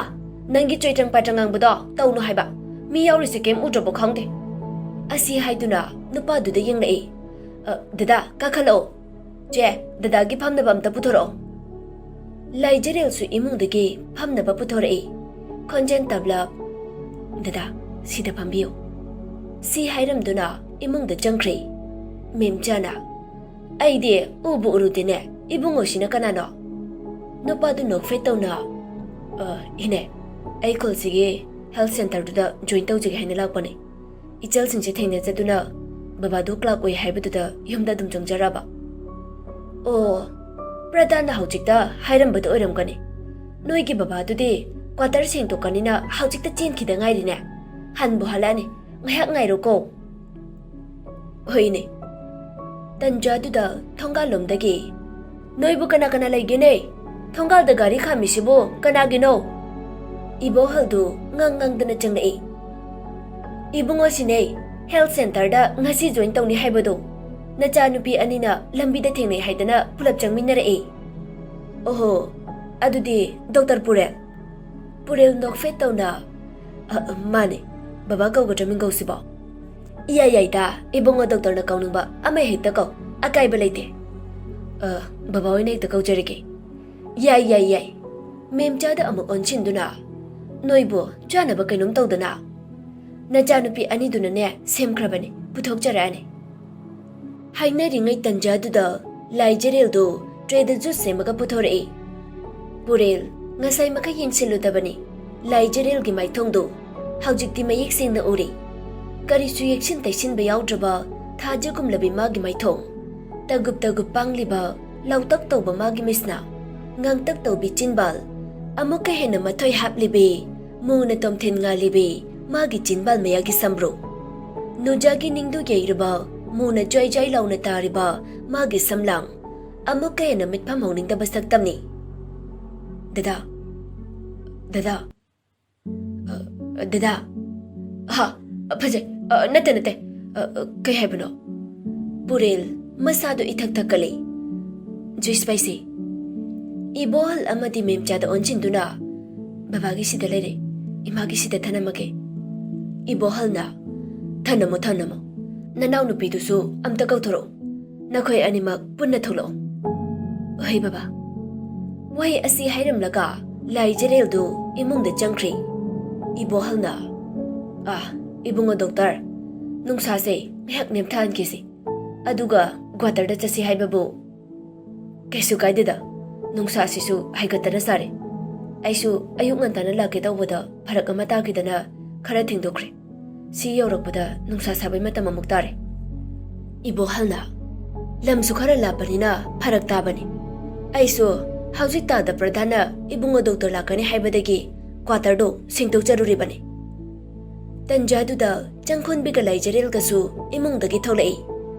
ꯅꯪꯒꯤ ꯆꯣꯏꯇ꯭ꯔꯪ ꯄꯥꯇ꯭ꯔꯪ ꯉꯥꯡꯕꯗꯣ ꯇꯧꯅꯨ ꯍꯥꯏꯕ꯫ ꯃꯤ ꯌꯥꯎꯔꯤꯁꯦ ꯀꯩꯝ ꯎꯗ꯭ꯔꯕꯣ ꯈꯪꯗꯦ꯫" ꯑꯁꯤ ꯍꯥꯏꯗꯨꯅ ꯅꯨꯄꯥꯗꯨꯗ ꯌꯦꯡꯂꯛꯏ꯫ "ꯑ, ꯗꯗꯥ, ꯀꯥꯈꯠꯂꯛꯑꯣ꯫ ꯆꯦ, ꯗꯗꯥꯒꯤ ꯐꯝꯅꯕ ꯑꯝꯇ ꯄꯨꯊꯣꯔꯛꯑꯣ꯫" ꯂꯥꯏꯖꯔꯦꯜꯁꯨ ꯏꯃꯨꯡꯗꯒꯤ ꯐꯝꯅꯕ ꯄꯨꯊꯣꯔꯛꯏ꯫ ꯈꯣꯟꯖꯦꯜ ꯇꯞꯂꯞ, "ꯗꯗꯥ, ꯁꯤꯗ ꯐꯝꯕꯤꯌꯨ꯫" ꯁꯤ ꯍꯥꯏꯔꯝꯗꯨꯅ ꯏꯃꯨꯡꯗ ꯆꯪꯈ꯭ꯔꯦ꯫ ꯃꯦꯝꯆꯥꯅ, "ꯑꯩꯗꯤ ꯎꯕꯨ ꯎꯔꯨꯗꯦꯅꯦ, ꯏꯕꯨꯡꯉꯣꯁꯤꯅ ꯀꯅꯥꯅꯣ?" ꯅꯨꯄꯥꯗꯨ ꯅꯣꯛꯐꯦꯠ ꯇꯧꯅ, "ꯑ, ꯏꯅꯦ, ꯑꯩ ꯈꯨꯜꯁꯤꯒꯤ ꯍꯦꯜꯊ ꯁꯦꯟꯇꯔꯗꯨꯗ ꯖꯣꯏꯟ ꯇꯧꯖꯒꯦ ꯍꯥꯏꯅ ꯂꯥꯛꯄꯅꯦ꯫ ꯏꯆꯜꯁꯤꯡꯁꯦ ꯊꯦꯡꯅꯖꯗꯨꯅ ꯕꯕꯥꯗꯨ ꯀ꯭ꯂꯥꯔꯛ ꯑꯣꯏ ꯍꯥꯏꯕꯗꯨꯗ ꯌꯨꯝꯗ ꯑꯗꯨꯝ ꯆꯪꯖꯔꯕ꯫" "ꯑꯣ, ꯄ꯭ꯔꯗꯥꯟꯅ ꯍꯧꯖꯤꯛꯇ ꯍꯥꯏꯔꯝꯕꯗꯨ ꯑꯣꯏꯔꯝꯒꯅꯤ꯫ ꯅꯣꯏꯒꯤ ꯕꯕꯥꯗꯨꯗꯤ ꯀ꯭ꯋꯥꯇꯔ ꯁꯦꯡꯗꯣꯛꯀꯅꯤꯅ ꯍꯧꯖꯤꯛꯇ ꯆꯦꯟꯈꯤꯗ ꯉꯥꯏꯔꯤꯅꯦ꯫ ꯍꯟꯕꯨ ꯍꯜꯂꯛꯑꯅꯤ, ꯉꯥꯏꯍꯥꯛ ꯉꯥꯏꯔꯣꯀꯣ꯫" "ꯍꯣꯏꯅꯦ꯫" ꯇꯟꯖꯥꯗꯨꯗ ꯊꯣꯡꯒꯥꯜꯂꯣꯝꯗꯒꯤ, "ꯅꯣꯏꯕꯨ ꯀꯅꯥ ꯀꯅꯥ ꯂꯩꯒꯦꯅꯦ? ꯊꯣꯡꯒꯥꯜꯗ ꯒꯥꯔꯤ ꯈꯥꯝꯃꯤꯁꯤꯕꯨ ꯀꯅꯥꯒꯤꯅꯣ?" ꯏꯕꯣꯍꯜꯗꯨ ꯉꯪ ꯉꯪꯗꯅ ꯆꯪꯂꯛꯏ꯫ "ꯏꯕꯨꯡꯉꯣꯁꯤꯅꯦ, ꯍꯦꯜꯊ ꯁꯦꯟꯇꯔꯗ ꯉꯁꯤ ꯖꯣꯏꯟ ꯇꯧꯅꯤ ꯍꯥꯏꯕꯗꯣ꯫ ꯅꯆꯥꯅꯨꯄꯤ ꯑꯅꯤꯅ ꯂꯝꯕꯤꯗ ꯊꯦꯡꯅꯩ ꯍꯥꯏꯗꯅ ꯄꯨꯂꯞ ꯆꯪꯃꯤꯟꯅꯔꯛꯏ꯫" "ꯑꯣꯍꯣ, ꯑꯗꯨꯗꯤ ꯗꯣꯛꯇꯔ ꯄꯨꯔꯦꯜ?" ꯄꯨꯔꯦꯜ ꯅꯣꯛꯐꯦꯠ ꯇꯧꯅ, "ꯑ, ꯑ, ꯃꯥꯅꯦ꯫ ꯕꯕꯥ ꯀꯧꯒꯗ꯭ꯔꯥ ꯃꯤꯡꯒꯧꯁꯤꯕꯣ?" "ꯏꯌꯥ ꯌꯥꯏꯗ, ꯏꯕꯨꯡꯉꯣ ꯗꯣꯛꯇꯔꯅ ꯀꯧꯅꯤꯡꯕ ꯑꯃ ꯍꯦꯛꯇ ꯀꯧ, ꯑꯀꯥꯏꯕ ꯂꯩꯇꯦ꯫" ꯑ, ꯕꯕꯥ ꯍꯣꯏꯅ ꯍꯦꯛꯇ ꯀꯧꯖꯔꯒꯦ꯫ ꯌꯥꯏ, ꯌꯥꯏ, ꯌꯥꯏ꯫ ꯃꯦꯝꯆꯥꯗ ꯑꯃꯨꯛ ꯑꯣꯟꯁꯤꯟꯗꯨꯅ, "ꯅꯣꯏꯕꯨ ꯆꯥꯅꯕ ꯀꯩꯅꯣꯝ ꯇꯧꯗꯅ꯫ ꯅꯆꯥꯅꯨꯄꯤ ꯑꯅꯤꯗꯨꯅꯅꯦ ꯁꯦꯝꯈ꯭ꯔꯕꯅꯤ, ꯄꯨꯊꯣꯛꯆꯔꯛꯑꯅꯤ"꯫ ꯍꯥꯏꯅꯔꯤꯉꯩ ꯇꯟꯖꯥꯗꯨꯗ ꯂꯥꯏ ꯖꯦꯔꯦꯜꯗꯨ ꯇ꯭ꯔꯦꯗ ꯖꯨꯁ ꯁꯦꯝꯃꯒ ꯄꯨꯊꯣꯔꯛꯏ꯫ ꯄꯨꯔꯦꯜ ꯉꯁꯥꯏ ꯃꯈꯩ ꯌꯦꯡꯁꯤꯜꯂꯨꯗꯕꯅꯤ ꯂꯥꯏ ꯖꯦꯔꯦꯜꯒꯤ ꯃꯥꯏꯊꯣꯡꯗꯨ꯫ ꯍꯧꯖꯤꯛꯇꯤ ꯃꯌꯦꯛ ꯁꯦꯡꯅ ꯎꯔꯤ꯫ ꯀꯔꯤꯁꯨ ꯌꯦꯛꯁꯤꯟ ꯇꯩꯁꯤꯟꯕ ꯌꯥꯎꯗ꯭ꯔꯕ ꯊꯥꯖꯒꯨꯝꯂꯕꯤ ꯃꯥꯒꯤ ꯃꯥꯏꯊꯣꯡ꯫ ꯇꯒꯨꯞ ꯇꯒꯨꯞ ꯄꯥꯡꯂꯤꯕ, ꯂꯥꯎꯇꯛ ꯇꯧꯕ ꯃꯥꯒꯤ ꯃꯤꯠꯁꯅꯥ, ꯉꯥꯡꯇꯛ ꯇꯧꯕꯤ ꯆꯤꯟꯕꯥꯜ, ꯑꯃꯨꯛꯀ ꯍꯦꯟꯅ ꯃꯊꯣꯏ ꯍꯥꯞꯂꯤꯕꯤ, ꯃꯨꯅ ꯇꯣꯝꯊꯤꯟ ꯉꯥꯜꯂꯤꯕꯤ ꯃꯥꯒꯤ ꯆꯤꯟꯕꯥꯜ ꯃꯌꯥꯒꯤ ꯁꯝꯕ꯭ꯔꯨ꯫ ꯅꯨꯖꯥꯒꯤ ꯅꯤꯡꯗꯨ ꯌꯩꯔꯕ, ꯃꯨꯅ ꯖ꯭ꯋꯥꯏ ꯖ꯭ꯋꯥꯏ ꯂꯥꯎꯅ ꯇꯥꯔꯤꯕ ꯃꯥꯒꯤ ꯁꯝꯂꯥꯡ꯫ ꯑꯃꯨꯛꯀ ꯍꯦꯟꯅ ꯃꯤꯠꯐꯝ ꯍꯣꯡꯅꯤꯡꯗꯕ ꯁꯛꯇꯝꯅꯤ꯫ "ꯗꯗꯥ, ꯗꯗꯥ, ꯑ, ꯗꯗꯥ, ꯍꯥ, ꯐꯖꯩ, ꯑ, ꯅꯠꯇꯦ, ꯅꯠꯇꯦ, ꯑ, ꯑ, ꯀꯩ ꯍꯥꯏꯕꯅꯣ?" ꯄꯨꯔꯦꯜ ꯃꯁꯥꯗꯨ ꯏꯊꯛ ꯊꯛꯀꯠꯂꯤ꯫ ꯖꯨꯏꯁ ꯄꯥꯏꯁꯤ꯫ ꯏꯕꯣꯍꯜ ꯑꯃꯗꯤ ꯃꯦꯝꯆꯥꯗ ꯑꯣꯟꯁꯤꯟꯗꯨꯅ, "ꯕꯕꯥꯒꯤ ꯁꯤꯗ ꯂꯩꯔꯦ, ꯏꯃꯥꯒꯤ ꯁꯤꯗ ꯊꯅꯝꯃꯒꯦ"꯫ ꯏꯕꯣꯍꯜꯅ, "ꯊꯅꯝꯃꯣ, ꯊꯅꯝꯃꯣ꯫ ꯅꯅꯥꯎꯅꯨꯄꯤꯗꯨꯁꯨ ꯑꯝꯇ ꯀꯧꯊꯣꯔꯛꯎ꯫ ꯅꯈꯣꯏ ꯑꯅꯤꯃꯛ ꯄꯨꯟꯅ ꯊꯣꯛꯂꯛꯑꯣ"꯫ "ꯍꯣꯏ ꯕꯕꯥ"꯫ ꯋꯥꯍꯩ ꯑꯁꯤ ꯍꯥꯏꯔꯝꯂꯒ ꯂꯥꯏ ꯖꯦꯔꯦꯜꯗꯨ ꯏꯃꯨꯡꯗ ꯆꯪꯈ꯭ꯔꯤ꯫ ꯏꯕꯣꯍꯜꯅ, "ꯑꯥ, ꯏꯕꯨꯡꯉꯣ ꯗꯣꯛꯇꯔ, ꯅꯨꯡꯁꯥꯁꯦ ꯉꯥꯏꯍꯥꯛ ꯅꯦꯝꯊꯍꯟꯈꯤꯁꯤ꯫ ꯑꯗꯨꯒ ꯀ꯭ꯋꯥꯇꯔꯗ ꯆꯠꯁꯤ ꯍꯥꯏꯕꯕꯨ?" "ꯀꯩꯁꯨ ꯀꯥꯏꯗꯦꯗ, ꯅꯨꯡꯁꯥꯁꯤꯁꯨ ꯍꯥꯏꯒꯠꯇꯅ ꯁꯥꯔꯦ꯫ ꯑꯩꯁꯨ ꯑꯌꯨꯛ ꯉꯟꯇꯥꯅ ꯂꯥꯛꯀꯦ ꯇꯧꯕꯗ ꯐꯔꯛ ꯑꯃ ꯇꯥꯈꯤꯗꯅ ꯈꯔ ꯊꯦꯡꯗꯣꯛꯈ꯭ꯔꯦ꯫ ꯁꯤ ꯌꯧꯔꯛꯄꯗ ꯅꯨꯡꯁꯥ ꯁꯥꯕꯩ ꯃꯇꯝ ꯑꯃꯨꯛ ꯇꯥꯔꯦ"꯫ ꯏꯕꯣꯍꯜꯅ, "ꯂꯝꯁꯨ ꯈꯔ ꯂꯥꯞꯄꯅꯤꯅ ꯐꯔꯛ ꯇꯥꯕꯅꯤ꯫ ꯑꯩꯁꯨ ꯍꯧꯖꯤꯛ ꯇꯥꯗ ꯄ꯭ꯔꯙꯥꯟꯅ ꯏꯕꯨꯡꯉꯣ ꯗꯣꯛꯇꯔ ꯂꯥꯛꯀꯅꯤ ꯍꯥꯏꯕꯗꯒꯤ ꯀ꯭ꯋꯥꯇꯔꯗꯨ ꯁꯦꯡꯗꯣꯛꯆꯔꯨꯔꯤꯕꯅꯤ"꯫ ꯇꯟꯖꯥꯗꯨꯗ ꯆꯪꯈꯣꯟꯕꯤꯒ ꯂꯥꯏꯖꯔꯦꯜꯒꯁꯨ ꯏꯃꯨꯡꯗꯒꯤ ꯊꯣꯛꯂꯛꯏ꯫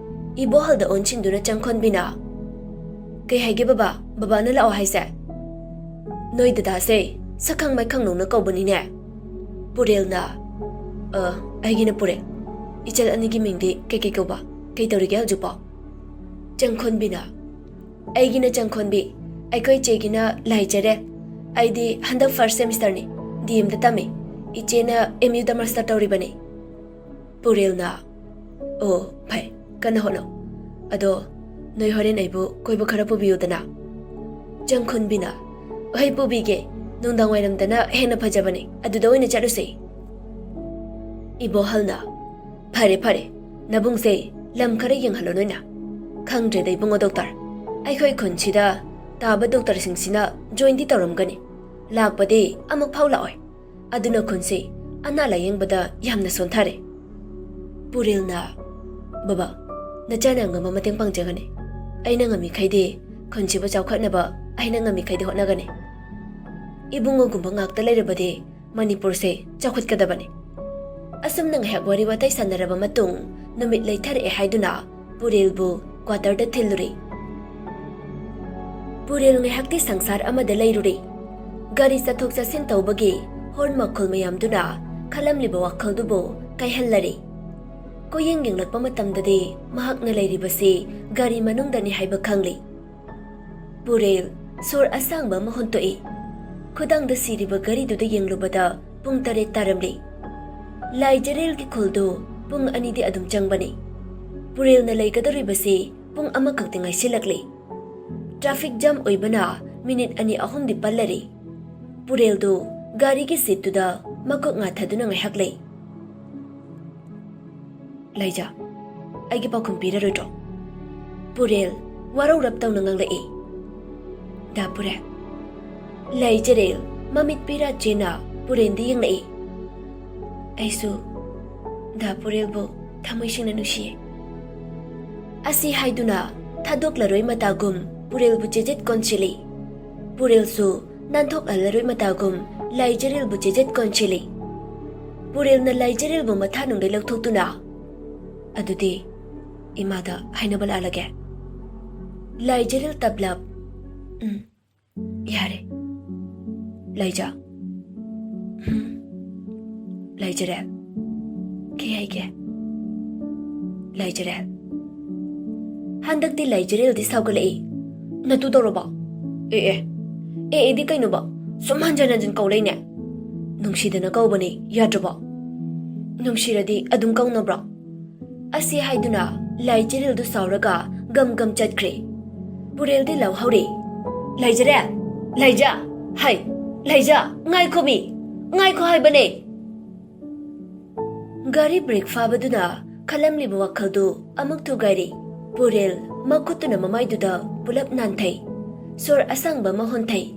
ꯏꯕꯣꯍꯜꯗ ꯑꯣꯟꯁꯤꯟꯗꯨꯅ ꯆꯪꯈꯣꯟꯕꯤꯅ, "ꯀꯩ ꯍꯥꯏꯒꯦ ꯕꯕꯥ? ꯕꯕꯥꯅ ꯂꯥꯛꯑꯣ ꯍꯥꯏꯁꯦ?" "ꯅꯣꯏ ꯗꯗꯥꯁꯦ ꯁꯛꯈꯪ ꯃꯥꯏꯈꯪ ꯅꯧꯅ ꯀꯧꯕꯅꯤꯅꯦ"꯫ ꯄꯨꯔꯦꯜꯅ, "ꯑ, ꯑꯩꯒꯤꯅ ꯄꯨꯔꯦꯜ꯫ ꯏꯆꯜ ꯑꯅꯤꯒꯤ ꯃꯤꯡꯗꯤ ꯀꯩꯀꯩ ꯀꯧꯕ? ꯀꯩ ꯇꯧꯔꯤꯒꯦ ꯍꯧꯖꯤꯛꯄꯣ?" ꯆꯪꯈꯣꯟꯕꯤꯅ, "ꯑꯩꯒꯤꯅ ꯆꯪꯈꯣꯟꯕꯤ, ꯑꯩꯈꯣꯏ ꯆꯦꯒꯤꯅ ꯂꯥꯏꯖꯔꯦꯜ꯫ ꯑꯩꯗꯤ ꯍꯟꯗꯛ ꯐꯥꯔꯁ ꯁꯦꯃꯤꯁꯇꯔꯅꯤ, ꯗꯤ ꯑꯦꯝꯗ ꯇꯝꯃꯤ꯫ ꯏꯆꯦꯅ ꯑꯦꯝ ꯌꯨꯗ ꯃꯥꯁꯇꯔ ꯇꯧꯔꯤꯕꯅꯤ"꯫ ꯄꯨꯔꯦꯜꯅ, "ꯑꯣ, ꯐꯩ, ꯀꯟꯅ ꯍꯣꯠꯅꯧ꯫ ꯑꯗꯣ ꯅꯣꯏ ꯍꯣꯔꯦꯟ ꯑꯩꯕꯨ ꯀꯣꯏꯕ ꯈꯔ ꯄꯨꯕꯤꯌꯨꯗꯅ꯫ ꯆꯪꯈꯨꯟꯕꯤꯅ, "ꯍꯣꯏ, ꯄꯨꯕꯤꯒꯦ꯫ ꯅꯨꯡꯗꯥꯡ ꯋꯥꯏꯔꯝꯗꯅ ꯍꯦꯟꯅ ꯐꯖꯕꯅꯤ, ꯑꯗꯨꯗ ꯑꯣꯏꯅ ꯆꯠꯂꯨꯁꯦ꯫" ꯏꯕꯣꯍꯜꯅ, "ꯐꯔꯦ, ꯐꯔꯦ, ꯅꯕꯨꯡꯁꯦ ꯂꯝ ꯈꯔ ꯌꯦꯡꯍꯜꯂꯣ ꯅꯣꯏꯅ꯫" "ꯈꯪꯗ꯭ꯔꯦꯗ ꯏꯕꯨꯡꯉꯣ ꯗꯣꯛꯇꯔ, ꯑꯩꯈꯣꯏ ꯈꯨꯟꯁꯤꯗ ꯇꯥꯕ ꯗꯣꯛꯇꯔꯁꯤꯡꯁꯤꯅ joinꯗꯤ ꯇꯧꯔꯝꯒꯅꯤ, ꯂꯥꯛꯄꯗꯤ ꯑꯃꯨꯛ ꯐꯥꯎ ꯂꯥꯛꯑꯣꯏ꯫ ꯑꯗꯨꯅ ꯈꯨꯟꯁꯤ ꯑꯅꯥ ꯂꯥꯌꯦꯡꯕꯗ ꯌꯥꯝꯅ ꯁꯣꯟꯊꯔꯦ꯫" ꯄꯨꯔꯦꯜꯅ, "ꯕꯕꯥ, ꯅꯆꯥꯅ ꯉꯝꯕ ꯃꯇꯦꯡ ꯄꯥꯡꯖꯒꯅꯤ꯫ ꯑꯩꯅ ꯉꯝꯃꯤꯈꯩꯗꯤ ꯈꯨꯟꯁꯤꯕꯨ ꯆꯥꯎꯈꯠꯅꯕ ꯑꯩꯅ ꯉꯝꯃꯤꯈꯩꯗꯤ ꯍꯣꯠꯅꯒꯅꯤ꯫ ꯏꯕꯨꯡꯉꯣꯒꯨꯝꯕ ꯉꯥꯛꯇ ꯂꯩꯔꯕꯗꯤ ꯃꯅꯤꯄꯨꯔꯁꯦ ꯆꯥꯎꯈꯠꯀꯗꯕꯅꯤ꯫" ꯑꯁꯨꯝꯅ ꯉꯥꯏꯍꯥꯛ ꯋꯥꯔꯤ ꯋꯥꯇꯥꯏ ꯁꯥꯟꯅꯔꯕ ꯃꯇꯨꯡ ꯅꯨꯃꯤꯠ ꯂꯩꯊꯔꯛꯑꯦ ꯍꯥꯏꯗꯨꯅ ꯄꯨꯔꯦꯜꯕꯨ quarterꯗ ꯊꯤꯜꯂꯨꯔꯦ꯫ ꯄꯨꯔꯦꯜ ꯉꯥꯏꯍꯥꯛꯇꯤ ꯁꯪꯁꯥꯔ ꯑꯃꯗ ꯂꯩꯔꯨꯔꯦ꯫ ꯒꯥꯔꯤ ꯆꯠꯊꯣꯛ ꯆꯠꯁꯤꯟ ꯇꯧꯕꯒꯤ horn ꯃꯈꯣꯜ ꯃꯌꯥꯝꯗꯨꯅ ꯈꯜꯂꯝꯂꯤꯕ ꯋꯥꯈꯜꯗꯨꯕꯨ ꯀꯥꯏꯍꯜꯂꯔꯦ꯫ ꯀꯣꯌꯦꯡ ꯌꯦꯡꯂꯛꯄ ꯃꯇꯝꯗꯗꯤ ꯃꯍꯥꯛꯅ ꯂꯩꯔꯤꯕꯁꯤ ꯒꯥꯔꯤ ꯃꯅꯨꯡꯗꯅꯤ ꯍꯥꯏꯕ ꯈꯪꯂꯦ꯫ ꯄꯨꯔꯦꯜ ꯁꯣꯔ ꯑꯁꯥꯡꯕ ꯑꯃ ꯍꯣꯟꯇꯣꯛꯏ꯫ ꯈꯨꯗꯥꯡꯗ ꯁꯤꯔꯤꯕ ꯒꯥꯔꯤꯗꯨꯗ ꯌꯦꯡꯂꯨꯕꯗ ꯄꯨꯡ ꯇꯔꯦꯠ ꯇꯥꯔꯝꯂꯦ꯫ ꯂꯥꯏꯖꯔꯦꯜꯒꯤ ꯈꯨꯜꯗꯨ ꯄꯨꯡ ꯑꯅꯤꯗꯤ ꯑꯗꯨꯝ ꯆꯪꯕꯅꯤ꯫ ꯄꯨꯔꯦꯜꯅ ꯂꯩꯒꯗꯧꯔꯤꯕꯁꯤ ꯄꯨꯡ ꯑꯃꯈꯛꯇꯤ ꯉꯥꯏꯁꯤꯜꯂꯛꯂꯦ꯫ Traffic jam ꯑꯣꯏꯕꯅ ꯃꯤꯅꯤꯠ ꯑꯅꯤ ꯑꯍꯨꯝꯗꯤ ꯄꯜꯂꯔꯦ꯫ ꯄꯨꯔꯦꯜꯗꯨ ꯒꯥꯔꯤꯒꯤ seatꯇꯨꯗ ꯃꯀꯣꯛ ꯉꯥꯊꯗꯨꯅ ꯉꯥꯏꯍꯥꯛ ꯂꯩ꯫ "ꯂꯩꯖꯥ, ꯑꯩꯒꯤ ꯄꯥꯎꯈꯨꯝ ꯄꯤꯔꯔꯣꯏꯗ꯭ꯔꯣ?" ꯄꯨꯔꯦꯜ ꯋꯥꯔꯧꯔꯞ ꯇꯧꯅ ꯉꯥꯡꯂꯛꯏ꯫ "ꯗꯥ ꯄꯨꯔꯦꯜ꯫" ꯂꯩꯖꯔꯦꯜ ꯃꯃꯤꯠ ꯄꯤꯔꯥ ꯆꯦꯅ ꯄꯨꯔꯦꯜꯗ ꯌꯦꯡꯂꯛꯏ꯫ "ꯑꯩꯁꯨ ꯗꯥ ꯄꯨꯔꯦꯜꯕꯨ ꯊꯃꯣꯏ ꯁꯦꯡꯅ ꯅꯨꯡꯁꯤꯌꯦ꯫" ꯑꯁꯤ ꯍꯥꯏꯗꯨꯅ ꯊꯥꯗꯣꯛꯂꯔꯣꯏ ꯃꯇꯥꯒꯨꯝ ꯄꯨꯔꯦꯜꯕꯨ ꯆꯦꯖꯦꯠ ꯀꯣꯟꯁꯤꯜꯂꯤ꯫ ꯄꯨꯔꯦꯜꯁꯨ ꯅꯥꯟꯊꯣꯛꯍꯜꯂꯔꯣꯏ ꯃꯇꯥꯒꯨꯝ ꯂꯥꯏꯖꯔꯦꯜꯕꯨ ꯆꯦꯖꯦꯠ ꯀꯣꯟꯁꯤꯜꯂꯤ꯫ ꯄꯨꯔꯦꯜꯅ ꯂꯥꯏꯖꯔꯦꯜꯕꯨ ꯃꯊꯥꯅꯨꯡꯗꯩ ꯂꯧꯊꯣꯛꯇꯨꯅ, "ꯑꯗꯨꯗꯤ ꯏꯃꯥꯗ ꯍꯥꯏꯅꯕ ꯂꯥꯛꯂꯒꯦ꯫" ꯂꯥꯏꯖꯔꯦꯜ ꯇꯞꯂꯞ, "ꯎꯝ, ꯌꯥꯔꯦ꯫ ꯂꯩꯖꯥ꯫ ꯎꯝ, ꯂꯩꯖꯔꯦꯜ꯫ ꯀꯩ ꯍꯥꯏꯒꯦ? ꯂꯩꯖꯔꯦꯜ꯫" ꯍꯟꯗꯛꯇꯤ ꯂꯩꯖꯔꯦꯜꯗꯤ ꯁꯥꯎꯒꯠꯂꯛꯏ꯫ "ꯅꯇꯨ ꯇꯧꯔꯕꯣ? ꯑꯦ, ꯑꯦ, ꯑꯦ, ꯑꯦꯗꯤ ꯀꯩꯅꯣꯕ? ꯁꯨꯝ ꯍꯟꯖꯟ ꯍꯟꯖꯟ ꯀꯧ ꯂꯩꯅꯦ꯫ ꯅꯨꯡꯁꯤꯗꯅ ꯀꯧꯕꯅꯦ, ꯌꯥꯗ꯭ꯔꯕꯣ? ꯅꯨꯡꯁꯤꯔꯗꯤ ꯑꯗꯨꯝ ꯀꯧꯅꯕ꯭ꯔꯣ?" ꯑꯁꯤ ꯍꯥꯏꯗꯨꯅ ꯂꯥꯏꯖꯔꯦꯜꯗꯨ ꯁꯥꯎꯔꯒ ꯒꯝ ꯒꯝ ꯆꯠꯈ꯭ꯔꯦ꯫ ꯄꯨꯔꯦꯜꯗꯤ ꯂꯥꯎꯍꯧꯔꯦ, "ꯂꯥꯏꯖꯔꯦꯜ! ꯂꯥꯏꯖ! ꯍꯥꯏ! ꯂꯥꯏꯖ! ꯉꯥꯏꯈꯣꯃꯤ! ꯉꯥꯏꯈꯣ ꯍꯥꯏꯕꯅꯦ!" ꯒꯥꯔꯤ ꯕ꯭ꯔꯦꯛ ꯐꯥꯕꯗꯨꯅ ꯈꯜꯂꯝꯂꯤꯕ ꯋꯥꯈꯜꯗꯨ ꯑꯃꯨꯛ ꯊꯨꯒꯥꯏꯔꯦ꯫ ꯄꯨꯔꯦꯜ ꯃꯈꯨꯠꯇꯨꯅ ꯃꯃꯥꯏꯗꯨꯗ ꯄꯨꯂꯞ ꯅꯥꯟꯊꯩ꯫ ꯁꯣꯔ ꯑꯁꯥꯡꯕ ꯑꯃ ꯍꯣꯟꯊꯩ꯫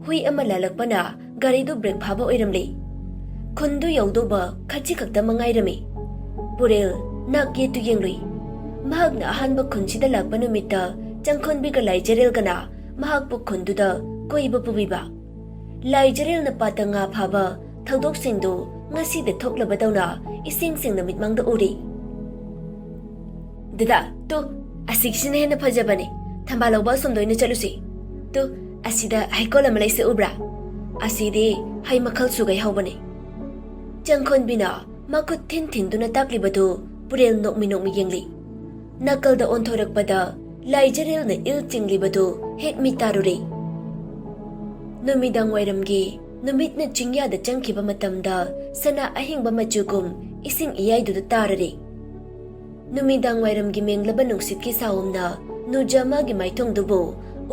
ꯍꯨꯏ ꯑꯃ ꯂꯥꯜꯂꯛꯄꯅ ꯒꯥꯔꯤꯗꯨ ꯕ꯭ꯔꯦꯛ ꯐꯥꯕ ꯑꯣꯏꯔꯝꯂꯦ꯫ ꯈꯨꯟꯗꯨ ꯌꯧꯗꯧꯕ ꯈꯖꯤꯛ ꯈꯛꯇ ꯃꯉꯥꯏꯔꯝꯃꯤ꯫ ꯄꯨꯔꯦꯜ ꯅꯥꯛ ꯌꯦꯠꯇꯨ ꯌꯦꯡꯂꯨꯏ꯫ ꯃꯍꯥꯛꯅ ꯑꯍꯥꯟꯕ ꯈꯨꯟꯁꯤꯗ ꯂꯥꯛꯄ ꯅꯨꯃꯤꯠꯇ ꯆꯪꯈꯣꯟꯕꯤꯒ ꯂꯥꯏꯖꯔꯦꯜꯒꯅ ꯃꯍꯥꯛꯄꯨ ꯈꯨꯟꯗꯨꯗ ꯀꯣꯏꯕ ꯄꯨꯕꯤꯕ꯫ ꯂꯥꯏꯖꯔꯦꯜꯅ ꯄꯥꯠꯇ ꯉꯥ ꯐꯥꯕ ꯊꯧꯗꯣꯛꯁꯤꯡꯗꯨ ꯉꯁꯤꯗ ꯊꯣꯛꯂꯕꯗꯧꯅ ꯏꯁꯤꯡꯁꯤꯡꯅ ꯃꯤꯠꯃꯥꯡꯗ ꯎꯔꯤ꯫ "ꯗꯗꯥ, ꯇꯨ, ꯑꯁꯤꯒꯤꯁꯤꯅ ꯍꯦꯟꯅ ꯐꯖꯕꯅꯦ꯫ ꯊꯝꯕꯥꯜ ꯂꯧꯕ ꯑꯁꯣꯝꯗ ꯑꯣꯏꯅ ꯆꯠꯂꯨꯁꯤ꯫ ꯇꯨ, ꯑꯁꯤꯗ ꯍꯩꯀꯣꯜ ꯑꯃ ꯂꯩꯁꯦ, ꯎꯕ꯭ꯔꯥ? ꯑꯁꯤꯗꯤ ꯍꯩ ꯃꯈꯜ ꯁꯨꯒꯩ ꯍꯧꯕꯅꯦ꯫" ꯆꯪꯈꯣꯟꯕꯤꯅ ꯃꯈꯨꯠ ꯊꯤꯟ ꯊꯤꯟꯗꯨꯅ ꯇꯥꯛꯂꯤꯕꯗꯨ ꯄꯨꯔꯦꯜ ꯅꯣꯛꯃꯤ ꯅꯣꯛꯃꯤ ꯌꯦꯡꯂꯤ꯫ ꯅꯥꯀꯜꯗ ꯑꯣꯟꯊꯣꯔꯛꯄꯗ ꯂꯥꯏꯖꯔꯦꯜꯅ ꯏꯜ ꯆꯤꯡꯂꯤꯕꯗꯨ ꯍꯦꯛ ꯃꯤꯠ ꯇꯥꯔꯨꯔꯦ꯫ ꯅꯨꯃꯤꯗꯥꯡ ꯋꯥꯏꯔꯝꯒꯤ ꯅꯨꯃꯤꯠꯅ ꯆꯤꯡꯌꯥꯗ ꯆꯪꯈꯤꯕ ꯃꯇꯝꯗ ꯁꯅꯥ ꯑꯍꯤꯡꯕ ꯃꯆꯨꯒꯨꯝ ꯏꯁꯤꯡ ꯏꯌꯥꯏꯗꯨꯗ ꯇꯥꯔꯔꯦ꯫ ꯅꯨꯃꯤꯗꯥꯡ ꯋꯥꯏꯔꯝꯒꯤ ꯃꯦꯡꯂꯕ ꯅꯨꯡꯁꯤꯠꯀꯤ ꯁꯥꯎꯝꯅ ꯅꯨꯖ ꯃꯥꯒꯤ ꯃꯥꯏꯊꯣꯡꯗꯨꯕꯨ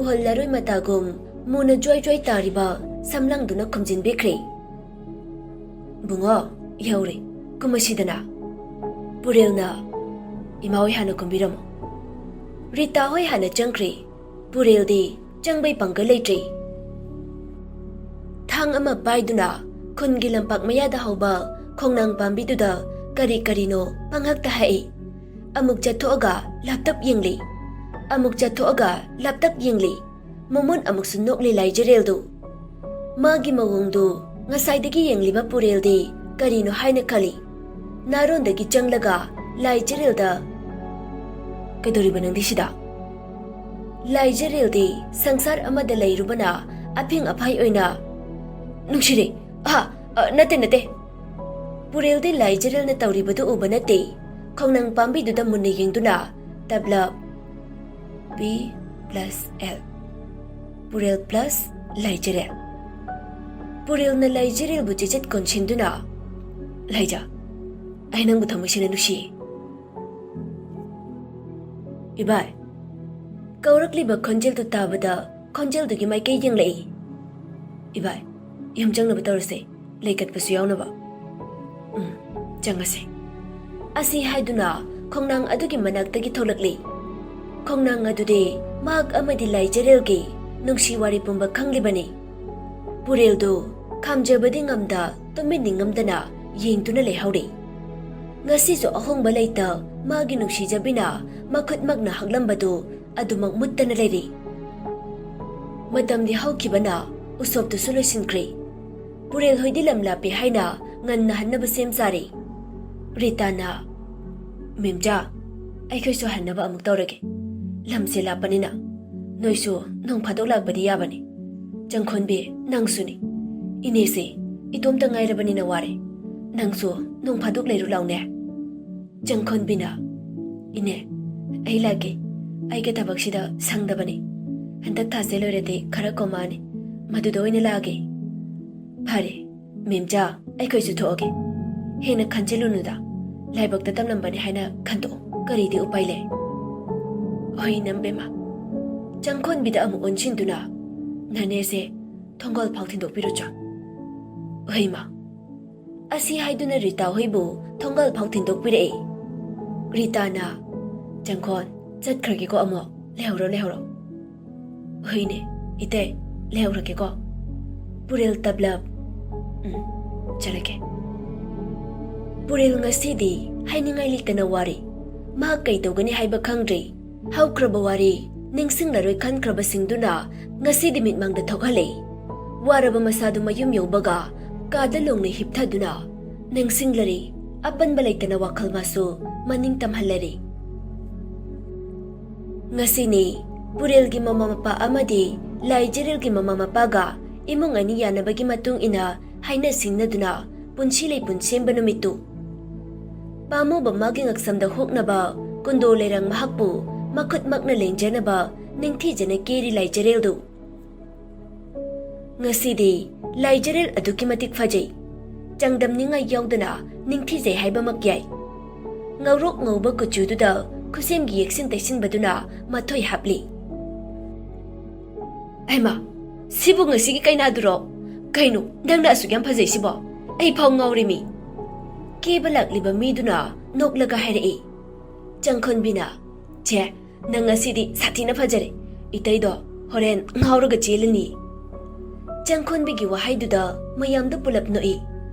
ꯎꯍꯜ ꯂꯥꯔꯣꯏ ꯃꯇꯥꯒꯨꯝ ꯃꯨꯅ ꯖ꯭ꯋꯥꯏ ꯖ꯭ꯋꯥꯏ ꯇꯥꯔꯤꯕ ꯁꯝꯂꯥꯡꯗꯨꯅ ꯈꯨꯝꯖꯤꯟꯕꯤꯈ꯭ꯔꯦ꯫ "ꯕꯨꯡꯉꯣ, ꯌꯧꯔꯦ꯫ ꯀꯨꯝꯃꯁꯤꯗꯅ꯫" ꯄꯨꯔꯦꯜꯅ, "ꯏꯃꯥ ꯍꯣꯏ ꯍꯥꯟꯅ ꯀꯨꯝꯕꯤꯔꯝꯃꯣ꯫" ꯔꯤꯇꯥ ꯍꯣꯏ ꯍꯥꯟꯅ ꯆꯪꯈ꯭ꯔꯦ꯫ ꯄꯨꯔꯦꯜꯗꯤ ꯆꯪꯕꯩ ꯄꯥꯡꯒꯜ ꯂꯩꯇ꯭ꯔꯦ꯫ ꯊꯥꯡ ꯑꯃ ꯄꯥꯏꯗꯨꯅ ꯈꯨꯟꯒꯤ ꯂꯝꯄꯥꯛ ꯃꯌꯥꯗ ꯍꯧꯕ ꯈꯣꯡꯅꯥꯡ ꯄꯥꯝꯕꯤꯗꯨꯗ ꯀꯔꯤ ꯀꯔꯤꯅꯣ ꯄꯪꯍꯛꯇ ꯍꯛꯏ꯫ ꯑꯃꯨꯛ ꯆꯠꯊꯣꯛꯑꯒ ꯂꯥꯞꯇꯛ ꯌꯦꯡꯂꯤ꯫ ꯑꯃꯨꯛ ꯆꯠꯊꯣꯛꯑꯒ ꯂꯥꯞꯇꯛ ꯌꯦꯡꯂꯤ꯫ ꯃꯃꯨꯟ ꯑꯃꯨꯛꯁꯨ ꯅꯣꯛꯂꯤ ꯂꯥꯏꯖꯔꯦꯜꯗꯨ꯫ ꯃꯥꯒꯤ ꯃꯑꯣꯡꯗꯨ ꯉꯁꯥꯏꯗꯒꯤ ꯌꯦꯡꯂꯤꯕ ꯄꯨꯔꯦꯜꯗꯤ ꯀꯔꯤꯅꯣ ꯍꯥꯏꯅ ꯈꯜꯂꯤ꯫ ꯅꯥꯔꯣꯟꯗꯒꯤ ꯆꯪꯂꯒ ꯂꯥꯏꯖꯔꯦꯜꯗ, "ꯀꯩꯗꯧꯔꯤꯕ ꯅꯪꯗꯤ ꯁꯤꯗ?" ꯂꯥꯏꯖꯔꯦꯜꯗꯤ ꯁꯪꯁꯥꯔ ꯑꯃꯗ ꯂꯩꯔꯨꯕꯅ ꯑꯐꯤꯡ ꯑꯐꯥꯏ ꯑꯣꯏꯅ, "ꯅꯨꯡꯁꯤꯔꯦ, ꯑꯍ, ꯑ, ꯅꯠꯇꯦ, ꯅꯠꯇꯦ꯫" ꯄꯨꯔꯦꯜꯗꯤ ꯂꯥꯏꯖꯔꯦꯜꯅ ꯇꯧꯔꯤꯕꯗꯨ ꯎꯕ ꯅꯠꯇꯦ꯫ ꯈꯣꯡꯅꯥꯡ ꯄꯥꯝꯕꯤꯗꯨꯗ ꯃꯨꯟꯅ ꯌꯦꯡꯗꯨꯅ ꯇꯞꯂꯞ, "P plus L꯫ ꯄꯨꯔꯦꯜ plus ꯂꯥꯏꯖꯔꯦꯜ꯫" ꯄꯨꯔꯦꯜꯅ ꯂꯥꯏꯖꯔꯦꯜꯕꯨ ꯆꯤꯆꯠ ꯀꯣꯟꯁꯤꯟꯗꯨꯅ, "ꯂꯥꯏꯖ, ꯑꯩ ꯅꯪꯕꯨ ꯊꯃꯣꯏꯁꯦꯡꯅ ꯅꯨꯡꯁꯤ꯫" "ꯏꯕꯥꯏ!" ꯀꯧꯔꯛꯂꯤꯕ ꯈꯣꯟꯖꯦꯜꯗꯨ ꯇꯥꯕꯗ ꯈꯣꯟꯖꯦꯜꯗꯨꯒꯤ ꯃꯥꯏꯀꯩ ꯌꯦꯡꯂꯛꯏ꯫ "ꯏꯕꯥꯏ, ꯌꯨꯝ ꯆꯪꯅꯕ ꯇꯧꯔꯁꯦ, ꯂꯩꯀꯠꯄꯁꯨ ꯌꯥꯎꯅꯕ꯫" "ꯎꯝ, ꯆꯪꯉꯁꯦ꯫" ꯑꯁꯤ ꯍꯥꯏꯗꯨꯅ ꯈꯣꯡꯅꯥꯡ ꯑꯗꯨꯒꯤ ꯃꯅꯥꯛꯇꯒꯤ ꯊꯣꯛꯂꯛꯂꯤ꯫ ꯈꯣꯡꯅꯥꯡ ꯑꯗꯨꯗꯤ ꯃꯍꯥꯛ ꯑꯃꯗꯤ ꯂꯥꯏꯖꯔꯦꯜꯒꯤ ꯅꯨꯡꯁꯤ ꯋꯥꯔꯤ ꯄꯨꯝꯕ ꯈꯪꯂꯤꯕꯅꯤ꯫ ꯄꯨꯔꯦꯜꯗꯨ ꯈꯥꯝꯖꯕꯗꯤ ꯉꯝꯗ ꯇꯨꯃꯤꯟ ꯅꯤꯡꯉꯝꯗꯅ ꯌꯦꯡꯗꯨꯅ ꯂꯩꯍꯧꯔꯤ꯫ ꯉꯁꯤꯁꯨ ꯑꯍꯣꯡꯕ ꯂꯩꯇ ꯃꯥꯒꯤ ꯅꯨꯡꯁꯤꯖꯕꯤꯅ ꯃꯈꯨꯠꯃꯛꯅ ꯍꯛꯂꯝꯕꯗꯨ ꯑꯗꯨꯃꯛ ꯃꯨꯠꯇꯅ ꯂꯩꯔꯤ꯫ ꯃꯇꯝꯗꯤ ꯍꯧꯈꯤꯕꯅ ꯎꯁꯣꯞꯇꯨꯁꯨ ꯂꯣꯏꯁꯤꯟꯈ꯭ꯔꯦ꯫ ꯄꯨꯔꯦꯜ ꯍꯣꯏꯗꯤ ꯂꯝ ꯂꯥꯞꯄꯤ ꯍꯥꯏꯅ ꯉꯟꯅ ꯍꯟꯅꯕ ꯁꯦꯝ ꯁꯥꯔꯤ꯫ ꯔꯤꯇꯥꯅ, "ꯃꯦꯝꯆꯥ, ꯑꯩꯈꯣꯏꯁꯨ ꯍꯟꯅꯕ ꯑꯃꯨꯛ ꯇꯧꯔꯒꯦ꯫ ꯂꯝꯁꯦ ꯂꯥꯞꯄꯅꯤꯅ ꯅꯣꯏꯁꯨ ꯅꯣꯡ ꯐꯥꯗꯣꯛ ꯂꯥꯛꯄꯗꯤ ꯌꯥꯕꯅꯤ꯫ ꯆꯪꯈꯣꯟꯕꯤ, ꯅꯪꯁꯨꯅꯤ꯫ ꯏꯅꯦꯁꯦ ꯏꯇꯣꯝꯇ ꯉꯥꯏꯔꯕꯅꯤꯅ ꯋꯥꯔꯦ꯫ ꯅꯪꯁꯨ ꯅꯣꯡ ꯐꯥꯗꯣꯛ ꯂꯩꯔꯨ ꯂꯥꯎꯅꯦ꯫" ꯆꯪꯈꯣꯟꯕꯤꯅ, "ꯏꯅꯦ, ꯑꯩ ꯂꯥꯛꯀꯦ꯫ ꯑꯩꯒꯤ ꯊꯕꯛꯁꯤꯗ ꯁꯪꯗꯕꯅꯤ꯫ ꯍꯟꯗꯛ ꯊꯥꯁꯦ ꯂꯣꯏꯔꯗꯤ ꯈꯔ ꯀꯣꯝꯃꯛꯑꯅꯤ꯫ ꯃꯗꯨꯗ ꯑꯣꯏꯅ ꯂꯥꯛꯑꯒꯦ꯫" "ꯐꯔꯦ, ꯃꯦꯝꯆꯥ, ꯑꯩꯈꯣꯏꯁꯨ ꯊꯣꯛꯑꯒꯦ꯫ ꯍꯦꯟꯅ ꯈꯟꯖꯤꯜꯂꯨꯅꯨꯗ꯫ ꯂꯥꯏꯕꯛꯇ ꯇꯝꯂꯝꯕꯅꯤ ꯍꯥꯏꯅ ꯈꯟꯗꯣꯛꯑꯣ꯫ ꯀꯔꯤꯗꯤ ꯎꯄꯥꯏ ꯂꯩ?" "ꯍꯣꯏ, ꯏꯅꯝꯕꯦꯝꯃ꯫" ꯆꯪꯈꯣꯟꯕꯤꯗ ꯑꯃꯨꯛ ꯑꯣꯟꯁꯤꯟꯗꯨꯅ, "ꯅꯅꯦꯁꯦ ꯊꯣꯡꯒꯥꯜ ꯐꯥꯎ ꯊꯤꯟꯗꯣꯛꯄꯤꯔꯨꯆꯣ꯫" "ꯍꯣꯏ, ꯏꯃꯥ꯫" ꯑꯁꯤ ꯍꯥꯏꯗꯨꯅ ꯔꯤꯇꯥ ꯍꯣꯏꯕꯨ ꯊꯣꯡꯒꯥꯜ ꯐꯥꯎ ꯊꯤꯟꯗꯣꯛꯄꯤꯔꯛꯏ꯫ ꯔꯤꯇꯥꯅ, "ꯆꯪꯈꯣꯟ, ꯆꯠꯈ꯭ꯔꯒꯦꯀꯣ ꯑꯃꯨꯛ꯫ ꯂꯩꯍꯧꯔꯣ, ꯂꯩꯍꯧꯔꯣ꯫" "ꯍꯣꯏꯅꯦ, ꯏꯇꯩ, ꯂꯩꯍꯧꯔꯒꯦꯀꯣ꯫" ꯄꯨꯔꯦꯜ ꯇꯞꯂꯞ, "ꯎꯝ, ꯆꯠꯂꯒꯦ꯫" ꯄꯨꯔꯦꯜ ꯉꯁꯤꯗꯤ ꯍꯥꯏꯅꯤꯡꯉꯥꯏ ꯂꯩꯇꯅ ꯋꯥꯔꯦ꯫ ꯃꯍꯥꯛ ꯀꯩ ꯇꯧꯒꯅꯤ ꯍꯥꯏꯕ ꯈꯪꯗ꯭ꯔꯦ꯫ ꯍꯧꯈ꯭ꯔꯕ ꯋꯥꯔꯤ, ꯅꯤꯡꯁꯤꯡꯂꯔꯣꯏ ꯈꯟꯈ꯭ꯔꯕꯁꯤꯡꯗꯨꯅ ꯉꯁꯤꯗꯤ ꯃꯤꯠꯃꯥꯡꯗ ꯊꯣꯛꯍꯜꯂꯦ꯫ ꯋꯥꯔꯕ ꯃꯁꯥꯗꯨ ꯃꯌꯨꯝ ꯌꯧꯕꯒ ꯀꯥꯗ ꯂꯣꯡꯅ ꯍꯤꯞꯊꯗꯨꯅ ꯅꯤꯡꯁꯤꯡꯂꯔꯤ꯫ ꯑꯄꯟꯕ ꯂꯩꯇꯅ ꯋꯥꯈꯜ ꯃꯥꯁꯨ ꯃꯅꯤꯡ ꯇꯝꯍꯜꯂꯔꯤ꯫ ꯉꯁꯤꯅꯤ ꯄꯨꯔꯦꯜꯒꯤ ꯃꯃꯥ ꯃꯄꯥ ꯑꯃꯗꯤ ꯂꯥꯏꯖꯔꯦꯜꯒꯤ ꯃꯃꯥ ꯃꯄꯥꯒ ꯏꯃꯨꯡ ꯑꯅꯤ ꯌꯥꯅꯕꯒꯤ ꯃꯇꯨꯡ ꯏꯟꯅ ꯍꯥꯏꯅ ꯁꯤꯡꯅꯗꯨꯅ ꯄꯨꯟꯁꯤ ꯂꯩꯄꯨꯟ ꯁꯦꯝꯕ ꯅꯨꯃꯤꯠꯇꯨ꯫ ꯄꯥꯝꯃꯨꯕ ꯃꯥꯒꯤ ꯉꯛꯁꯝꯗ ꯍꯣꯛꯅꯕ ꯀꯨꯟꯗꯣ ꯂꯩꯔꯥꯡ ꯃꯍꯥꯛꯄꯨ ꯃꯈꯨꯠꯃꯛꯅ ꯂꯦꯡꯖꯅꯕ ꯅꯤꯡꯊꯤꯖꯅ ꯀꯦꯔꯤ ꯂꯥꯏꯖꯔꯦꯜꯗꯨ꯫ ꯉꯁꯤꯗꯤ ꯂꯥꯏꯖꯔꯦꯜ ꯑꯗꯨꯛꯀꯤ ꯃꯇꯤꯛ ꯐꯖꯩ꯫ ꯆꯥꯡꯗꯝꯅꯤꯡꯉꯥꯏ ꯌꯥꯎꯗꯅ ꯅꯤꯡꯊꯤꯖꯩ ꯍꯥꯏꯕꯃꯛ ꯌꯥꯏ꯫ ꯉꯧꯔꯣꯛ ꯉꯧꯕ ꯀꯨꯆꯨꯗꯨꯗ ꯈꯨꯠꯁꯦꯝꯒꯤ ꯌꯦꯛꯁꯤꯟ ꯇꯩꯁꯤꯟꯕꯗꯨꯅ ꯃꯊꯣꯏ ꯍꯥꯞꯂꯤ꯫ "ꯍꯩꯃꯥ, ꯁꯤꯕꯨ ꯉꯁꯤꯒꯤ ꯀꯩꯅꯥꯗꯨꯔꯣ? ꯀꯩꯅꯣ, ꯅꯪꯅ ꯑꯁꯨꯛ ꯌꯥꯝ ꯐꯖꯩꯁꯤꯕꯣ? ꯑꯩ ꯐꯥꯎ ꯉꯥꯎꯔꯦꯃꯤ!" ꯀꯦꯕ ꯂꯥꯛꯂꯤꯕ ꯃꯤꯗꯨꯅ ꯅꯣꯛꯂꯒ ꯍꯥꯏꯔꯛꯏ꯫ ꯆꯪꯈꯣꯟꯕꯤꯅ, "ꯆꯦ, ꯅꯪ ꯉꯁꯤꯗꯤ ꯁꯥꯊꯤꯅ ꯐꯖꯔꯦ꯫ ꯏꯇꯩꯗꯣ ꯍꯣꯔꯦꯟ ꯉꯥꯎꯔꯒ ꯆꯦꯜꯂꯅꯤ꯫" ꯆꯪꯈꯣꯟꯕꯤꯒꯤ ꯋꯥꯍꯩꯗꯨꯗ ꯃꯌꯥꯝꯗꯨ ꯄꯨꯂꯞ ꯅꯣꯛꯏ꯫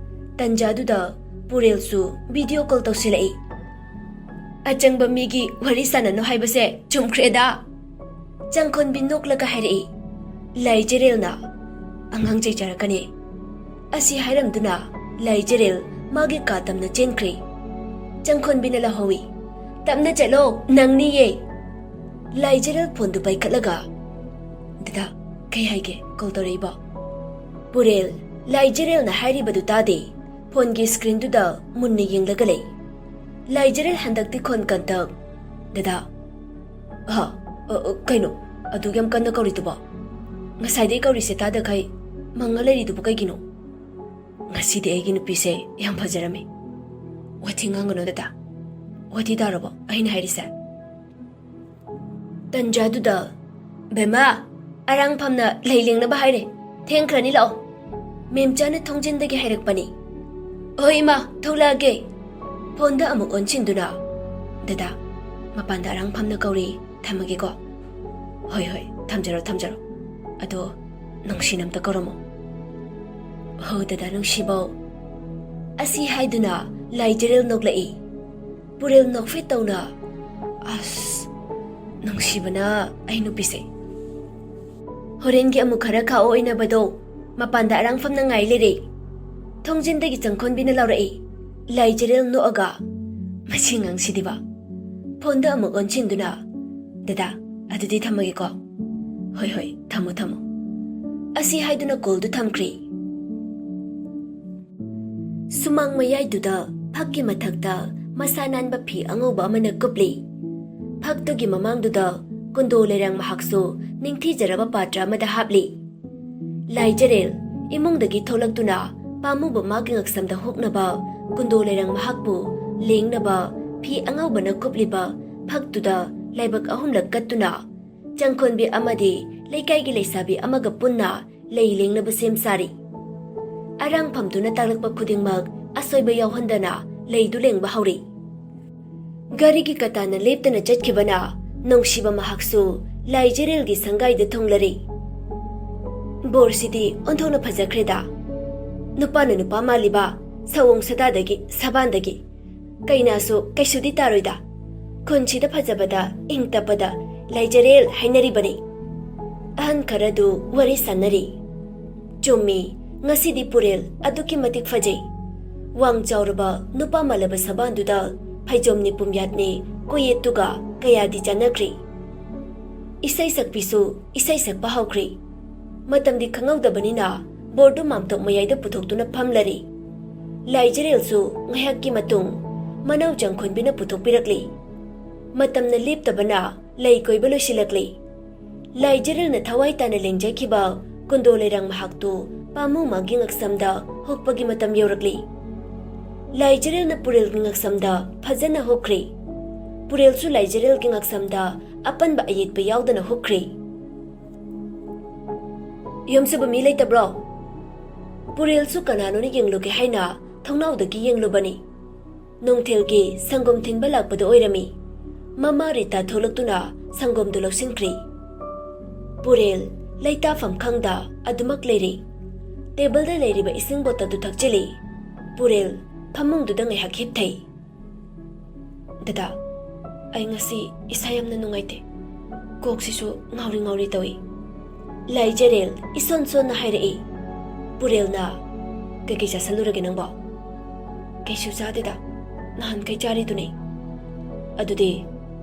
ꯇꯟꯖꯥꯗꯨꯗ ꯄꯨꯔꯦꯜꯁꯨ ꯚꯤꯗꯤꯑꯣ ꯀꯣꯜ ꯇꯧꯁꯤꯜꯂꯛꯏ꯫ "ꯑꯆꯪꯕ ꯃꯤꯒꯤ ꯋꯥꯔꯤ ꯁꯥꯟꯅꯅꯨ ꯍꯥꯏꯕꯁꯦ ꯆꯨꯝꯈ꯭ꯔꯦꯗ!" ꯆꯪꯈꯣꯟꯕꯤ ꯅꯣꯛꯂꯒ ꯍꯥꯏꯔꯛꯏ꯫ ꯂꯥꯏꯖꯔꯦꯜꯅ, "ꯑꯉꯥꯡ ꯆꯩ ꯆꯥꯔꯛꯀꯅꯤ꯫" ꯑꯁꯤ ꯍꯥꯏꯔꯝꯗꯨꯅ ꯂꯥꯏꯖꯔꯦꯜ ꯃꯥꯒꯤ ꯀꯥ ꯇꯝꯅ ꯆꯦꯟꯈ꯭ꯔꯦ꯫ ꯆꯪꯈꯣꯟꯕꯤꯅ ꯂꯥꯎꯍꯧꯏ, "ꯇꯞꯅ ꯆꯠꯂꯣ, ꯅꯪꯅꯤꯌꯦ!" ꯂꯥꯏꯖꯔꯦꯜ ꯐꯣꯟꯗꯨ ꯄꯥꯏꯈꯠꯂꯒ, "ꯗꯗꯥ, ꯀꯩ ꯍꯥꯏꯒꯦ? ꯀꯣꯜ ꯇꯧꯔꯛꯏꯕꯣ?" ꯄꯨꯔꯦꯜ, ꯂꯥꯏꯖꯔꯦꯜꯅ ꯍꯥꯏꯔꯤꯕꯗꯨ ꯇꯥꯗꯦ꯫ ꯐꯣꯟꯒꯤ ꯁ꯭ꯀ꯭ꯔꯤꯟꯗꯨꯗ ꯃꯨꯟꯅ ꯌꯦꯡꯂꯒ ꯂꯩ꯫ ꯂꯥꯏꯖꯔꯦꯜ ꯍꯟꯗꯛꯇꯤ ꯈꯣꯟ ꯀꯟꯇꯛ, "ꯗꯗꯥ꯫" "ꯍꯥ? ꯑ, ꯑ, ꯀꯩꯅꯣ? ꯑꯗꯨꯛ ꯌꯥꯝ ꯀꯟꯅ ꯀꯧꯔꯤꯗꯨꯕꯣ? ꯉꯁꯥꯏꯗꯩ ꯀꯧꯔꯤꯁꯦ ꯇꯥꯗꯈꯩ ꯃꯪꯉ ꯂꯩꯔꯤꯗꯨꯕꯨ ꯀꯩꯒꯤꯅꯣ?" "ꯉꯁꯤꯗꯤ ꯑꯩꯒꯤ ꯅꯨꯄꯤꯁꯦ ꯌꯥꯝ ꯐꯖꯔꯝꯃꯤ꯫" "ꯋꯥꯊꯤ ꯉꯥꯡꯒꯅꯨ ꯗꯗꯥ꯫ ꯋꯥꯊꯤ ꯇꯥꯔꯕꯣ ꯑꯩꯅ ꯍꯥꯏꯔꯤꯁꯦ?" ꯇꯟꯖꯥꯗꯨꯗ, "ꯕꯦꯝꯃ, ꯑꯔꯥꯡꯐꯝꯅ ꯂꯩ ꯂꯦꯡꯅꯕ ꯍꯥꯏꯔꯦ꯫ ꯊꯦꯡꯈ꯭ꯔꯅꯤ, ꯂꯥꯛꯑꯣ꯫" ꯃꯦꯝꯆꯥꯅ ꯊꯣꯡꯖꯤꯟꯗꯒꯤ ꯍꯥꯏꯔꯛꯄꯅꯤ꯫ "ꯍꯣꯏ ꯏꯃꯥ, ꯊꯣꯛꯂꯛꯑꯒꯦ꯫" ꯐꯣꯟꯗ ꯑꯃꯨꯛ ꯑꯣꯟꯁꯤꯟꯗꯨꯅ, "ꯗꯗꯥ, ꯃꯄꯥꯟꯗ ꯑꯔꯥꯡꯐꯝꯅ ꯀꯧꯔꯤ, ꯊꯝꯃꯒꯦꯀꯣ꯫" "ꯍꯣꯏ, ꯍꯣꯏ, ꯊꯝꯖꯔꯣ, ꯊꯝꯖꯔꯣ꯫ ꯑꯗꯣ ꯅꯨꯡꯁꯤꯅ ꯑꯝꯇ ꯀꯧꯔꯝꯃꯣ꯫" "ꯍꯣ ꯗꯗꯥ ꯅꯨꯡꯁꯤꯕꯧ꯫" ꯑꯁꯤ ꯍꯥꯏꯗꯨꯅ ꯂꯥꯏꯖꯔꯦꯜ ꯅꯣꯛꯂꯛꯏ꯫ ꯄꯨꯔꯦꯜ ꯅꯣꯛꯐꯦꯠ ꯇꯧꯅ, "ꯑꯁ, ꯅꯨꯡꯁꯤꯕꯅ ꯑꯩ ꯅꯨꯄꯤꯁꯦ꯫ ꯍꯣꯔꯦꯟꯒꯤ ꯑꯃꯨꯛ ꯈꯔ ꯈꯥꯛꯑꯣ ꯑꯣꯏꯅꯕꯗꯣ, ꯃꯄꯥꯟꯗ ꯑꯔꯥꯡꯐꯝꯅ ꯉꯥꯏ ꯂꯩꯔꯦ꯫" ꯊꯣꯡꯖꯤꯟꯗꯒꯤ ꯆꯪꯈꯣꯟꯕꯤꯅ ꯂꯥꯎꯔꯛꯏ꯫ ꯂꯥꯏꯖꯔꯦꯜ ꯅꯣꯛꯑꯒ, "ꯃꯁꯤ ꯑꯉꯥꯡꯁꯤꯗꯤꯕ꯫" ꯐꯣꯟꯗ ꯑꯃꯨꯛ ꯑꯣꯟꯁꯤꯟꯗꯨꯅ, "ꯗꯗꯥ, ꯑꯗꯨꯗꯤ ꯊꯝꯃꯒꯦꯀꯣ꯫" "ꯍꯣꯏ, ꯍꯣꯏ, ꯊꯝꯃꯣ, ꯊꯝꯃꯣ꯫" ꯑꯁꯤ ꯍꯥꯏꯗꯨꯅ ꯀꯣꯜꯗꯨ ꯊꯝꯈ꯭ꯔꯦ꯫ ꯁꯨꯃꯥꯡ ꯃꯌꯥꯏꯗꯨꯗ ꯐꯛꯀꯤ ꯃꯊꯛꯇ ꯃꯁꯥ ꯅꯥꯟꯕ ꯐꯤ ꯑꯉꯧꯕ ꯑꯃꯅ ꯀꯨꯞꯂꯤ꯫ ꯐꯛꯇꯨꯒꯤ ꯃꯃꯥꯡꯗꯨꯗ ꯀꯨꯟꯗꯣ ꯂꯩꯔꯥꯡ ꯃꯍꯥꯛꯁꯨ ꯅꯤꯡꯊꯤꯖꯔꯕ ꯄꯥꯇ꯭ꯔ ꯑꯃꯗ ꯍꯥꯞꯂꯤ꯫ ꯂꯥꯏꯖꯔꯦꯜ ꯏꯃꯨꯡꯗꯒꯤ ꯊꯣꯛꯂꯛꯇꯨꯅ ꯄꯥꯝꯃꯨꯕ ꯃꯥꯒꯤ ꯉꯛꯁꯝꯗ ꯍꯨꯛꯅꯕ ꯀꯨꯟꯗꯣ ꯂꯩꯔꯥꯡ ꯃꯍꯥꯛꯄꯨ ꯂꯦꯡꯅꯕ ꯐꯤ ꯑꯉꯧꯕꯅ ꯀꯨꯞꯂꯤꯕ ꯐꯛꯇꯨꯗ ꯂꯥꯏꯕꯛ ꯑꯍꯨꯝꯂꯛ ꯀꯠꯇꯨꯅ ꯆꯪꯈꯣꯟꯕꯤ ꯑꯃꯗꯤ ꯂꯩꯀꯥꯏꯒꯤ ꯂꯩꯁꯥꯕꯤ ꯑꯃꯒ ꯄꯨꯟꯅ ꯂꯩ ꯂꯦꯡꯅꯕ ꯁꯦꯝ ꯁꯥꯔꯤ꯫ ꯑꯔꯥꯡꯐꯝꯗꯨꯅ ꯇꯥꯛꯂꯛꯄ ꯈꯨꯗꯤꯡꯃꯛ ꯑꯁꯣꯏꯕ ꯌꯥꯎꯍꯟꯗꯅ ꯂꯩꯗꯨ ꯂꯦꯡꯕ ꯍꯧꯔꯤ꯫ ꯒꯥꯔꯤꯒꯤ ꯀꯇꯥꯅ ꯂꯦꯞꯇꯅ ꯆꯠꯈꯤꯕꯅ ꯅꯨꯡꯁꯤꯕ ꯃꯍꯥꯛꯁꯨ ꯂꯥꯏꯖꯔꯦꯜꯒꯤ ꯁꯪꯒꯥꯏꯗ ꯊꯨꯡꯂꯔꯤ꯫ ꯕꯣꯔꯁꯤꯗꯤ ꯑꯣꯟꯊꯣꯛꯅ ꯐꯖꯈ꯭ꯔꯦꯗ꯫ ꯅꯨꯄꯥꯅ ꯅꯨꯄꯥ ꯃꯥꯜꯂꯤꯕ, ꯁꯑꯣꯡ ꯁꯥꯗꯥꯗꯒꯤ, ꯁꯕꯥꯟꯗꯒꯤ꯫ ꯀꯩꯅꯥꯁꯨ ꯀꯩꯁꯨꯗꯤ ꯇꯥꯔꯣꯏꯗ꯫ ꯈꯨꯟꯁꯤꯗ ꯐꯖꯕꯗ ꯏꯪ ꯇꯞꯄꯗ ꯂꯥꯏꯖꯔꯦꯜ ꯍꯥꯏꯅꯔꯤꯕꯅꯤ꯫ ꯑꯍꯟ ꯈꯔꯗꯨ ꯋꯥꯔꯤ ꯁꯥꯟꯅꯔꯤ꯫ ꯆꯨꯝꯃꯤ, ꯉꯁꯤꯗꯤ ꯄꯨꯔꯦꯜ ꯑꯗꯨꯛꯀꯤ ꯃꯇꯤꯛ ꯐꯖꯩ꯫ ꯋꯥꯡ ꯆꯥꯎꯔꯕ ꯅꯨꯄꯥ ꯃꯥꯜꯂꯕ ꯁꯕꯥꯟꯗꯨꯗ ꯐꯩꯖꯣꯝꯅꯤ ꯄꯨꯝꯌꯥꯠꯅꯤ ꯀꯣꯌꯦꯠꯇꯨꯒ ꯀꯌꯥꯗꯤ ꯆꯥꯟꯅꯈ꯭ꯔꯤ꯫ ꯏꯁꯩ ꯁꯛꯄꯤꯁꯨ ꯏꯁꯩ ꯁꯛꯄ ꯍꯧꯈ꯭ꯔꯤ꯫ ꯃꯇꯝꯗꯤ ꯈꯪꯍꯧꯗꯕꯅꯤꯅ ꯕꯣꯔꯗꯨ ꯃꯥꯝꯇꯣꯛ ꯃꯌꯥꯏꯗ ꯄꯨꯊꯣꯛꯇꯨꯅ ꯐꯝꯂꯔꯤ꯫ ꯂꯥꯏꯖꯔꯦꯜꯁꯨ ꯉꯥꯏꯍꯥꯛꯀꯤ ꯃꯇꯨꯡ ꯃꯅꯥꯎ ꯆꯪꯈꯣꯟꯕꯤꯅ ꯄꯨꯊꯣꯛꯄꯤꯔꯛꯂꯤ꯫ ꯃꯇꯝꯅ ꯂꯦꯞꯇꯕꯅ ꯂꯩ ꯀꯣꯏꯕ ꯂꯣꯏꯁꯤꯜꯂꯛꯂꯤ꯫ ꯂꯥꯏꯖꯔꯦꯜꯅ ꯊꯋꯥꯏ ꯇꯥꯅ ꯂꯦꯡꯖꯈꯤꯕ ꯀꯨꯟꯗꯣ ꯂꯩꯔꯥꯡ ꯃꯍꯥꯛꯇꯨ ꯄꯥꯝꯃꯨ ꯃꯥꯒꯤ ꯉꯛꯁꯝꯗ ꯍꯨꯛꯄꯒꯤ ꯃꯇꯝ ꯌꯧꯔꯛꯂꯤ꯫ ꯂꯥꯏꯖꯔꯦꯜꯅ ꯄꯨꯔꯦꯜꯒꯤ ꯉꯛꯁꯝꯗ ꯐꯖꯅ ꯍꯨꯛꯈ꯭ꯔꯤ꯫ ꯄꯨꯔꯦꯜꯁꯨ ꯂꯥꯏꯖꯔꯦꯜꯒꯤ ꯉꯛꯁꯝꯗ ꯑꯄꯟꯕ ꯑꯌꯦꯠꯄ ꯌꯥꯎꯗꯅ ꯍꯨꯛꯈ꯭ꯔꯤ꯫ "ꯌꯨꯝꯁꯤꯕꯨ ꯃꯤ ꯂꯩꯇꯕ꯭ꯔꯣ?" ꯄꯨꯔꯦꯜꯁꯨ ꯀꯅꯥꯅꯣꯅ ꯌꯦꯡꯂꯨꯒꯦ ꯍꯥꯏꯅ ꯊꯣꯡꯅꯥꯎꯗꯒꯤ ꯌꯦꯡꯂꯨꯕꯅꯤ꯫ ꯅꯨꯡꯊꯤꯜꯒꯤ ꯁꯪꯒꯣꯝ ꯊꯤꯟꯕ ꯂꯥꯛꯄꯗꯨ ꯑꯣꯏꯔꯝꯃꯤ꯫ ꯃꯃꯥ ꯔꯤꯇꯥ ꯊꯣꯛꯂꯛꯇꯨꯅ ꯁꯪꯒꯣꯝꯗꯨ ꯂꯧꯁꯤꯟꯈ꯭ꯔꯤ꯫ ꯄꯨꯔꯦꯜ ꯂꯩꯇꯥꯐꯝ ꯈꯪꯗ ꯑꯗꯨꯃꯛ ꯂꯩꯔꯤ꯫ ꯇꯦꯕꯜꯗ ꯂꯩꯔꯤꯕ ꯏꯁꯤꯡ ꯕꯣꯇꯜꯗꯨ ꯊꯛꯆꯤꯜꯂꯤ꯫ ꯄꯨꯔꯦꯜ ꯐꯃꯨꯡꯗꯨꯗ ꯉꯥꯏꯍꯥꯛ ꯍꯤꯞꯊꯩ꯫ "ꯗꯗꯥ, ꯑꯩ ꯉꯁꯤ ꯏꯁꯥ ꯌꯥꯝꯅ ꯅꯨꯡꯉꯥꯏꯇꯦ꯫ ꯀꯣꯛꯁꯤꯁꯨ ꯉꯥꯎꯔꯤ ꯉꯥꯎꯔꯤ ꯇꯧꯏ꯫" ꯂꯥꯏꯖꯔꯦꯜ ꯏꯁꯣꯟ ꯁꯣꯟꯅ ꯍꯥꯏꯔꯛꯏ꯫ ꯄꯨꯔꯦꯜꯅ, "ꯀꯩꯀꯩ ꯆꯥꯁꯜꯂꯨꯔꯒꯦ ꯅꯪꯕꯣ?" "ꯀꯩꯁꯨ ꯆꯥꯗꯦꯗ, ꯅꯍꯥꯟꯈꯩ ꯆꯥꯔꯤꯗꯨꯅꯤ꯫" "ꯑꯗꯨꯗꯤ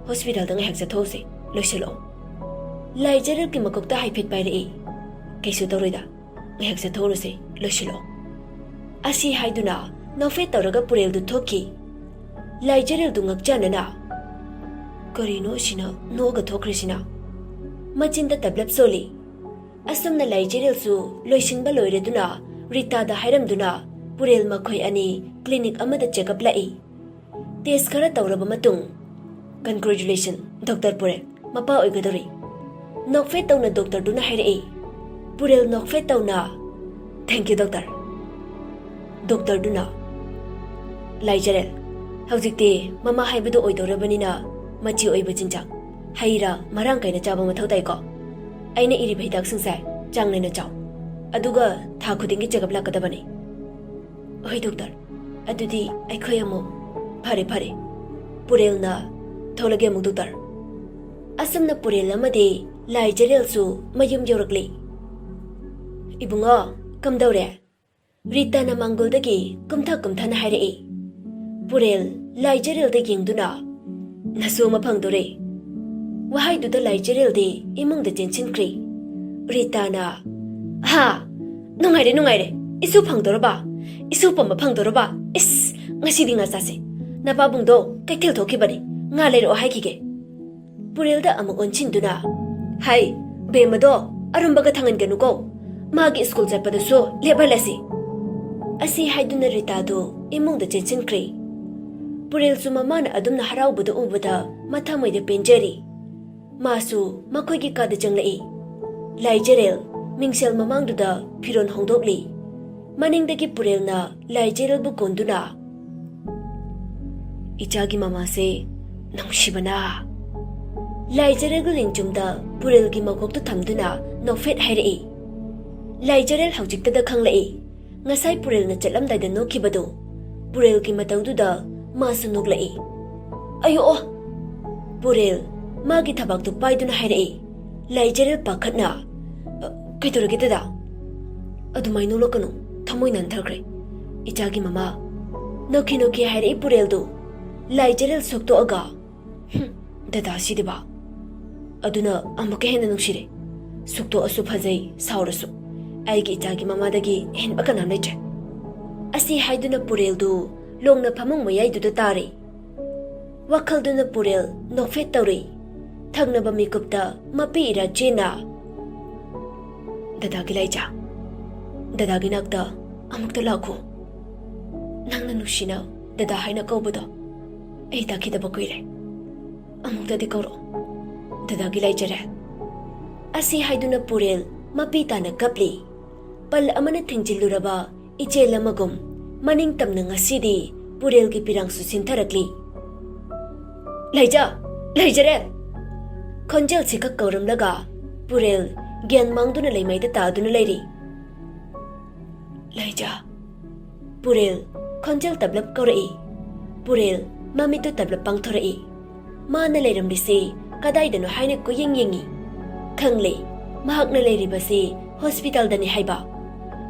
ꯍꯣꯁꯄꯤꯇꯥꯜꯗ ꯉꯥꯏꯍꯥꯛ ꯆꯠꯊꯣꯛꯎꯁꯦ, ꯂꯣꯏꯁꯤꯜꯂꯛꯑꯣ꯫" ꯂꯥꯏꯖꯔꯦꯜꯒꯤ ꯃꯀꯣꯛꯇ ꯍꯥꯏꯐꯦꯠ ꯄꯥꯏꯔꯛꯏ꯫ "ꯀꯩꯁꯨ ꯇꯧꯔꯣꯏꯗ, ꯉꯥꯏꯍꯥꯛ ꯆꯠꯊꯣꯛꯎꯔꯁꯦ, ꯂꯣꯏꯁꯤꯜꯂꯛꯑꯣ꯫" ꯑꯁꯤ ꯍꯥꯏꯗꯨꯅ ꯅꯣꯛꯐꯦꯠ ꯇꯧꯔꯒ ꯄꯨꯔꯦꯜꯗꯨ ꯊꯣꯛꯈꯤ꯫ ꯂꯥꯏꯖꯔꯦꯜꯗꯨ ꯉꯛꯆꯥꯅꯅ, "ꯀꯔꯤꯅꯣ ꯑꯁꯤꯅ ꯅꯣꯛꯑꯒ ꯊꯣꯛꯈ꯭ꯔꯤꯁꯤꯅ?" ꯃꯆꯤꯟꯗ ꯇꯞꯂꯞ ꯁꯣꯜꯂꯤ꯫ ꯑꯁꯨꯝꯅ ꯂꯥꯏꯖꯔꯦꯜꯁꯨ ꯂꯣꯏꯁꯤꯟꯕ ꯂꯣꯏꯔꯗꯨꯅ ꯔꯤꯇꯥꯗ ꯍꯥꯏꯔꯝꯗꯨꯅ ꯄꯨꯔꯦꯜ ꯃꯈꯣꯏ ꯑꯅꯤ ꯀ꯭ꯂꯤꯅꯤꯛ ꯑꯃꯗ ꯆꯦꯛꯑꯞ ꯂꯥꯛꯏ꯫ ꯇꯦꯁ ꯈꯔ ꯇꯧꯔꯕ ꯃꯇꯨꯡ, "Congratulation, ꯗꯣꯛꯇꯔ ꯄꯨꯔꯦꯜ, ꯃꯄꯥ ꯑꯣꯏꯒꯗꯧꯔꯤ"꯫ ꯅꯣꯛꯐꯦꯠ ꯇꯧꯅ ꯗꯣꯛꯇꯔꯗꯨꯅ ꯍꯥꯏꯔꯛꯏ꯫ ꯄꯨꯔꯦꯜ ꯅꯣꯛꯐꯦꯠ ꯇꯧꯅ, "Thank you, ꯗꯣꯛꯇꯔ"꯫ ꯗꯣꯛꯇꯔꯗꯨꯅ, "ꯂꯥꯏꯖꯔꯦꯜ, ꯍꯧꯖꯤꯛꯇꯤ ꯃꯃꯥ ꯍꯥꯏꯕꯗꯨ ꯑꯣꯏꯗꯧꯔꯕꯅꯤꯅ ꯃꯆꯤ ꯑꯣꯏꯕ ꯆꯤꯟꯖꯥꯛ, ꯍꯩ ꯔꯥ ꯃꯔꯥꯡ ꯀꯥꯏꯅ ꯆꯥꯕ ꯃꯊꯧ ꯇꯥꯏꯀꯣ꯫ ꯑꯩꯅ ꯏꯔꯤꯕ ꯍꯤꯗꯥꯛꯁꯤꯡꯁꯦ ꯆꯥꯡ ꯅꯥꯏꯅ ꯆꯥꯎ꯫ ꯑꯗꯨꯒ ꯊꯥ ꯈꯨꯗꯤꯡꯒꯤ ꯆꯦꯛꯑꯞ ꯂꯥꯛꯀꯗꯕꯅꯤ"꯫ "ꯍꯣꯏ ꯗꯣꯛꯇꯔ, ꯑꯗꯨꯗꯤ ꯑꯩꯈꯣꯏ ꯑꯃꯨꯛ"꯫ "ꯐꯔꯦ, ꯐꯔꯦ"꯫ ꯄꯨꯔꯦꯜꯅ "ꯊꯣꯛꯂꯒꯦ ꯑꯃꯨꯛ ꯗꯣꯛꯇꯔ"꯫ ꯑꯁꯨꯝꯅ ꯄꯨꯔꯦꯜ ꯑꯃꯗꯤ ꯂꯥꯏꯖꯔꯦꯜꯁꯨ ꯃꯌꯨꯝ ꯌꯧꯔꯛꯂꯤ꯫ "ꯏꯕꯨꯡꯉꯣ, ꯀꯝꯗꯧꯔꯦ?" ꯔꯤꯇꯥꯅ ꯃꯥꯡꯒꯣꯜꯗꯒꯤ ꯀꯨꯝꯊ ꯀꯨꯝꯊꯅ ꯍꯥꯏꯔꯛꯏ꯫ ꯄꯨꯔꯦꯜ ꯂꯥꯏꯖꯔꯦꯜꯗ ꯌꯦꯡꯗꯨꯅ, "ꯅꯁꯨ ꯑꯃ ꯐꯪꯗꯣꯔꯦ"꯫ ꯋꯥꯍꯩꯗꯨꯗ ꯂꯥꯏꯖꯔꯦꯜꯗꯤ ꯏꯃꯨꯡꯗ ꯆꯦꯟꯁꯤꯟꯈ꯭ꯔꯦ꯫ ꯔꯤꯇꯥꯅ, "ꯍꯥ? ꯅꯨꯡꯉꯥꯏꯔꯦ, ꯅꯨꯡꯉꯥꯏꯔꯦ꯫ ꯏꯁꯨ ꯐꯪꯗꯣꯔꯕ? ꯏꯁꯨ ꯄꯝꯕ ꯐꯪꯗꯣꯔꯕ? ꯏꯁ, ꯉꯁꯤꯗꯤ ꯉꯥ ꯆꯥꯁꯦ꯫ ꯅꯄꯥꯕꯨꯡꯗꯣ ꯀꯩꯊꯦꯜ ꯊꯣꯛꯈꯤꯕꯅꯤ꯫ ꯉꯥ ꯂꯩꯔꯛꯑꯣ ꯍꯥꯏꯈꯤꯒꯦ"꯫ ꯄꯨꯔꯦꯜꯗ ꯑꯃꯨꯛ ꯑꯣꯟꯁꯤꯟꯗꯨꯅ, "ꯍꯥꯏ, ꯕꯦꯝꯃꯗꯣ ꯑꯔꯨꯝꯕꯒ ꯊꯥꯡꯍꯟꯒꯅꯨꯀꯣ꯫ ꯃꯥꯒꯤ ꯁ꯭ꯀꯨꯜ ꯆꯠꯄꯗꯁꯨ ꯂꯦꯞꯍꯜꯂꯁꯤ"꯫ ꯑꯁꯤ ꯍꯥꯏꯗꯨꯅ ꯔꯤꯇꯥꯗꯨ ꯏꯃꯨꯡꯗ ꯆꯦꯟꯁꯤꯟꯈ꯭ꯔꯦ꯫ ꯄꯨꯔꯦꯜꯁꯨ ꯃꯃꯥꯅ ꯑꯗꯨꯝꯅ ꯍꯔꯥꯎꯕꯗ ꯎꯕꯗ ꯃꯊꯃꯣꯏꯗ ꯄꯦꯟꯖꯔꯤ꯫ ꯃꯥꯁꯨ ꯃꯈꯣꯏꯒꯤ ꯀꯥꯗ ꯆꯪꯂꯛꯏ꯫ ꯂꯥꯏꯖꯔꯦꯜ ꯃꯤꯡꯁꯦꯜ ꯃꯃꯥꯡꯗꯨꯗ ꯐꯤꯔꯣꯜ ꯍꯣꯡꯗꯣꯛꯂꯤ꯫ ꯃꯅꯤꯡꯗꯒꯤ ꯄꯨꯔꯦꯜꯅ ꯂꯥꯏꯖꯔꯦꯜꯕꯨ ꯀꯣꯟꯗꯨꯅ, "ꯏꯆꯥꯒꯤ ꯃꯃꯥꯁꯦ ꯅꯨꯡꯁꯤꯕꯅ"꯫ ꯂꯥꯏꯖꯔꯦꯜꯒꯤ ꯂꯦꯡꯖꯨꯝꯗ ꯄꯨꯔꯦꯜꯒꯤ ꯃꯀꯣꯛꯇꯨ ꯊꯝꯗꯨꯅ ꯅꯣꯛꯐꯦꯠ ꯍꯥꯏꯔꯛꯏ꯫ ꯂꯥꯏꯖꯔꯦꯜ ꯍꯧꯖꯤꯛꯇꯗ ꯈꯪꯂꯛꯏ꯫ ꯉꯁꯥꯏ ꯄꯨꯔꯦꯜꯅ ꯆꯠꯂꯝꯗꯥꯏꯗ ꯅꯣꯛꯈꯤꯕꯗꯨ꯫ ꯄꯨꯔꯦꯜꯒꯤ ꯃꯇꯧꯗꯨꯗ ꯃꯥꯁꯨ ꯅꯣꯛꯂꯛꯏ꯫ "ꯑꯌꯣ ꯑꯣ!" ꯄꯨꯔꯦꯜ ꯃꯥꯒꯤ ꯊꯕꯥꯛꯇꯨ ꯄꯥꯏꯗꯨꯅ ꯍꯥꯏꯔꯛꯏ꯫ ꯂꯥꯏꯖꯔꯦꯜ ꯄꯥꯈꯠꯅ, "ꯑ, ꯀꯩꯗꯧꯔꯒꯦ ꯗꯗꯥ?" "ꯑꯗꯨꯃꯥꯏ ꯅꯣꯛꯂꯛꯀꯅꯨ, ꯊꯃꯣꯏ ꯅꯥꯟꯊꯈ꯭ꯔꯦ꯫ ꯏꯆꯥꯒꯤ ꯃꯃꯥ"꯫ ꯅꯣꯛꯈꯤ ꯅꯣꯛꯈꯤ ꯍꯥꯏꯔꯛꯏ ꯄꯨꯔꯦꯜꯗꯨ꯫ ꯂꯥꯏꯖꯔꯦꯜ ꯁꯣꯛꯇꯣꯛꯑꯒ, "ꯍꯨꯝ, ꯗꯗꯥ ꯁꯤꯗꯤꯕ꯫ ꯑꯗꯨꯅ ꯑꯃꯨꯛꯀ ꯍꯦꯟꯅ ꯅꯨꯡꯁꯤꯔꯦ꯫ ꯁꯣꯛꯇꯣꯛꯑꯁꯨ ꯐꯖꯩ, ꯁꯥꯎꯔꯁꯨ꯫ ꯑꯩꯒꯤ ꯏꯆꯥꯒꯤ ꯃꯃꯥꯗꯒꯤ ꯍꯦꯟꯕ ꯀꯅꯥꯝ ꯂꯩꯇ꯭ꯔꯦ"꯫ ꯑꯁꯤ ꯍꯥꯏꯗꯨꯅ ꯄꯨꯔꯦꯜꯗꯨ ꯂꯣꯡꯅ ꯐꯃꯨꯡ ꯃꯌꯥꯏꯗꯨꯗ ꯇꯥꯔꯦ꯫ ꯋꯥꯈꯜꯗꯨꯅ ꯄꯨꯔꯦꯜ ꯅꯣꯛꯐꯦꯠ ꯇꯧꯔꯤ꯫ ꯊꯪꯅꯕ ꯃꯤꯀꯨꯞꯇ ꯃꯄꯤ ꯏꯔꯥ ꯆꯦꯟꯅ, "ꯗꯗꯥꯒꯤ ꯂꯥꯏꯖꯥ, ꯗꯗꯥꯒꯤ ꯅꯥꯛꯇ ꯑꯃꯨꯛꯇ ꯂꯥꯛꯈꯣ꯫ ꯅꯪꯅ ꯅꯨꯡꯁꯤꯅ ꯗꯗꯥ ꯍꯥꯏꯅ ꯀꯧꯕꯗꯣ ꯑꯩ ꯇꯥꯈꯤꯗꯕ ꯀꯨꯏꯔꯦ"꯫ ꯑꯃꯨꯛꯇꯗꯤ ꯀꯧꯔꯛꯑꯣ, ꯗꯗꯥꯒꯤ ꯂꯩꯖꯔꯦ꯫ ꯑꯁꯤ ꯍꯥꯏꯗꯨꯅ ꯄꯨꯔꯦꯜ ꯃꯄꯤ ꯇꯥꯅ ꯀꯞꯂꯤ꯫ ꯄꯜ ꯑꯃꯅ ꯊꯤꯡꯖꯤꯜꯂꯨꯔꯕ ꯏꯆꯦꯜ ꯑꯃꯒꯨꯝ ꯃꯅꯤꯡ ꯇꯝꯅ ꯉꯁꯤꯗꯤ ꯄꯨꯔꯦꯜꯒꯤ ꯄꯤꯔꯥꯡꯁꯨ ꯁꯤꯟꯊꯔꯛꯂꯤ꯫ "ꯂꯩꯖ! ꯂꯩꯖꯔꯦ!" ꯈꯣꯟꯖꯦꯜꯁꯤ ꯈꯛ ꯀꯧꯔꯝꯂꯒ ꯄꯨꯔꯦꯜ ꯒ꯭ꯌꯥꯟ ꯃꯥꯡꯗꯨꯅ ꯂꯩꯃꯥꯏꯗ ꯇꯥꯗꯨꯅ ꯂꯩꯔꯤ꯫ "ꯂꯩꯖ!" ꯄꯨꯔꯦꯜ ꯈꯣꯟꯖꯦꯜ ꯇꯞꯂꯞ ꯀꯧꯔꯛꯏ꯫ ꯄꯨꯔꯦꯜ ꯃꯃꯤꯠꯇꯨ ꯇꯞꯂꯞ ꯄꯥꯡꯊꯣꯔꯛꯏ꯫ ꯃꯥꯅ ꯂꯩꯔꯝꯂꯤꯁꯤ ꯀꯗꯥꯏꯗꯅꯣ ꯍꯥꯏꯅ ꯀꯣꯏꯌꯦꯡ ꯌꯦꯡꯉꯤ꯫ ꯈꯪꯂꯦ, ꯃꯍꯥꯛꯅ ꯂꯩꯔꯤꯕꯁꯤ ꯍꯣꯁꯄꯤꯇꯥꯜꯗꯅꯤ ꯍꯥꯏꯕ꯫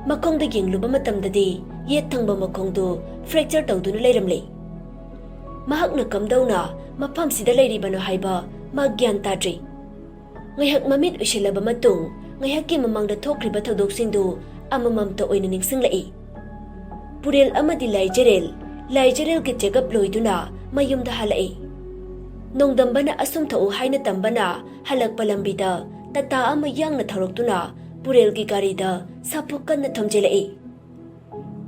ꯃꯈꯣꯡꯗ ꯌꯦꯡꯂꯨꯕ ꯃꯇꯝꯗꯗꯤ ꯌꯦꯠ ꯊꯪꯕ ꯃꯈꯣꯡꯗꯨ ꯐ꯭ꯔꯦꯛꯆꯔ ꯇꯧꯗꯨꯅ ꯂꯩꯔꯝꯂꯦ꯫ ꯃꯍꯥꯛꯅ ꯀꯝꯗꯧꯅ ꯃꯐꯝꯁꯤꯗ ꯂꯩꯔꯤꯕꯅꯣ ꯍꯥꯏꯕ ꯃꯥ ꯒ꯭ꯌꯥꯟ ꯇꯥꯗ꯭ꯔꯤ꯫ ꯉꯥꯏꯍꯥꯛ ꯃꯃꯤꯠ ꯎꯏꯁꯤꯜꯂꯕ ꯃꯇꯨꯡ ꯉꯥꯏꯍꯥꯛꯀꯤ ꯃꯃꯥꯡꯗ ꯊꯣꯛꯈ꯭ꯔꯤꯕ ꯊꯧꯗꯣꯛꯁꯤꯡꯗꯨ ꯑꯃꯃꯝꯇ ꯑꯣꯏꯅ ꯅꯤꯡꯁꯤꯡꯂꯛꯏ꯫ ꯄꯨꯔꯦꯜ ꯑꯃꯗꯤ ꯂꯥꯏꯖꯔꯦꯜ, ꯂꯥꯏꯖꯔꯦꯜꯒꯤ ꯆꯦꯒꯞ ꯂꯣꯏꯗꯨꯅ ꯃꯌꯨꯝꯗ ꯍꯜꯂꯛꯏ꯫ ꯅꯣꯡꯗꯝꯕꯅ ꯑꯁꯨꯝ ꯊꯣꯛꯎ ꯍꯥꯏꯅ ꯇꯝꯕꯅ ꯍꯜꯂꯛꯄ ꯂꯝꯕꯤꯗ ꯇꯥꯇꯥ ꯑꯃ ꯌꯥꯡꯅ ꯊꯧꯔꯛꯇꯨꯅ ꯄꯨꯔꯦꯜꯒꯤ ꯒꯥꯔꯤꯗ ꯁꯥꯐꯨ ꯀꯟꯅ ꯊꯣꯝꯖꯤꯜꯂꯛꯏ꯫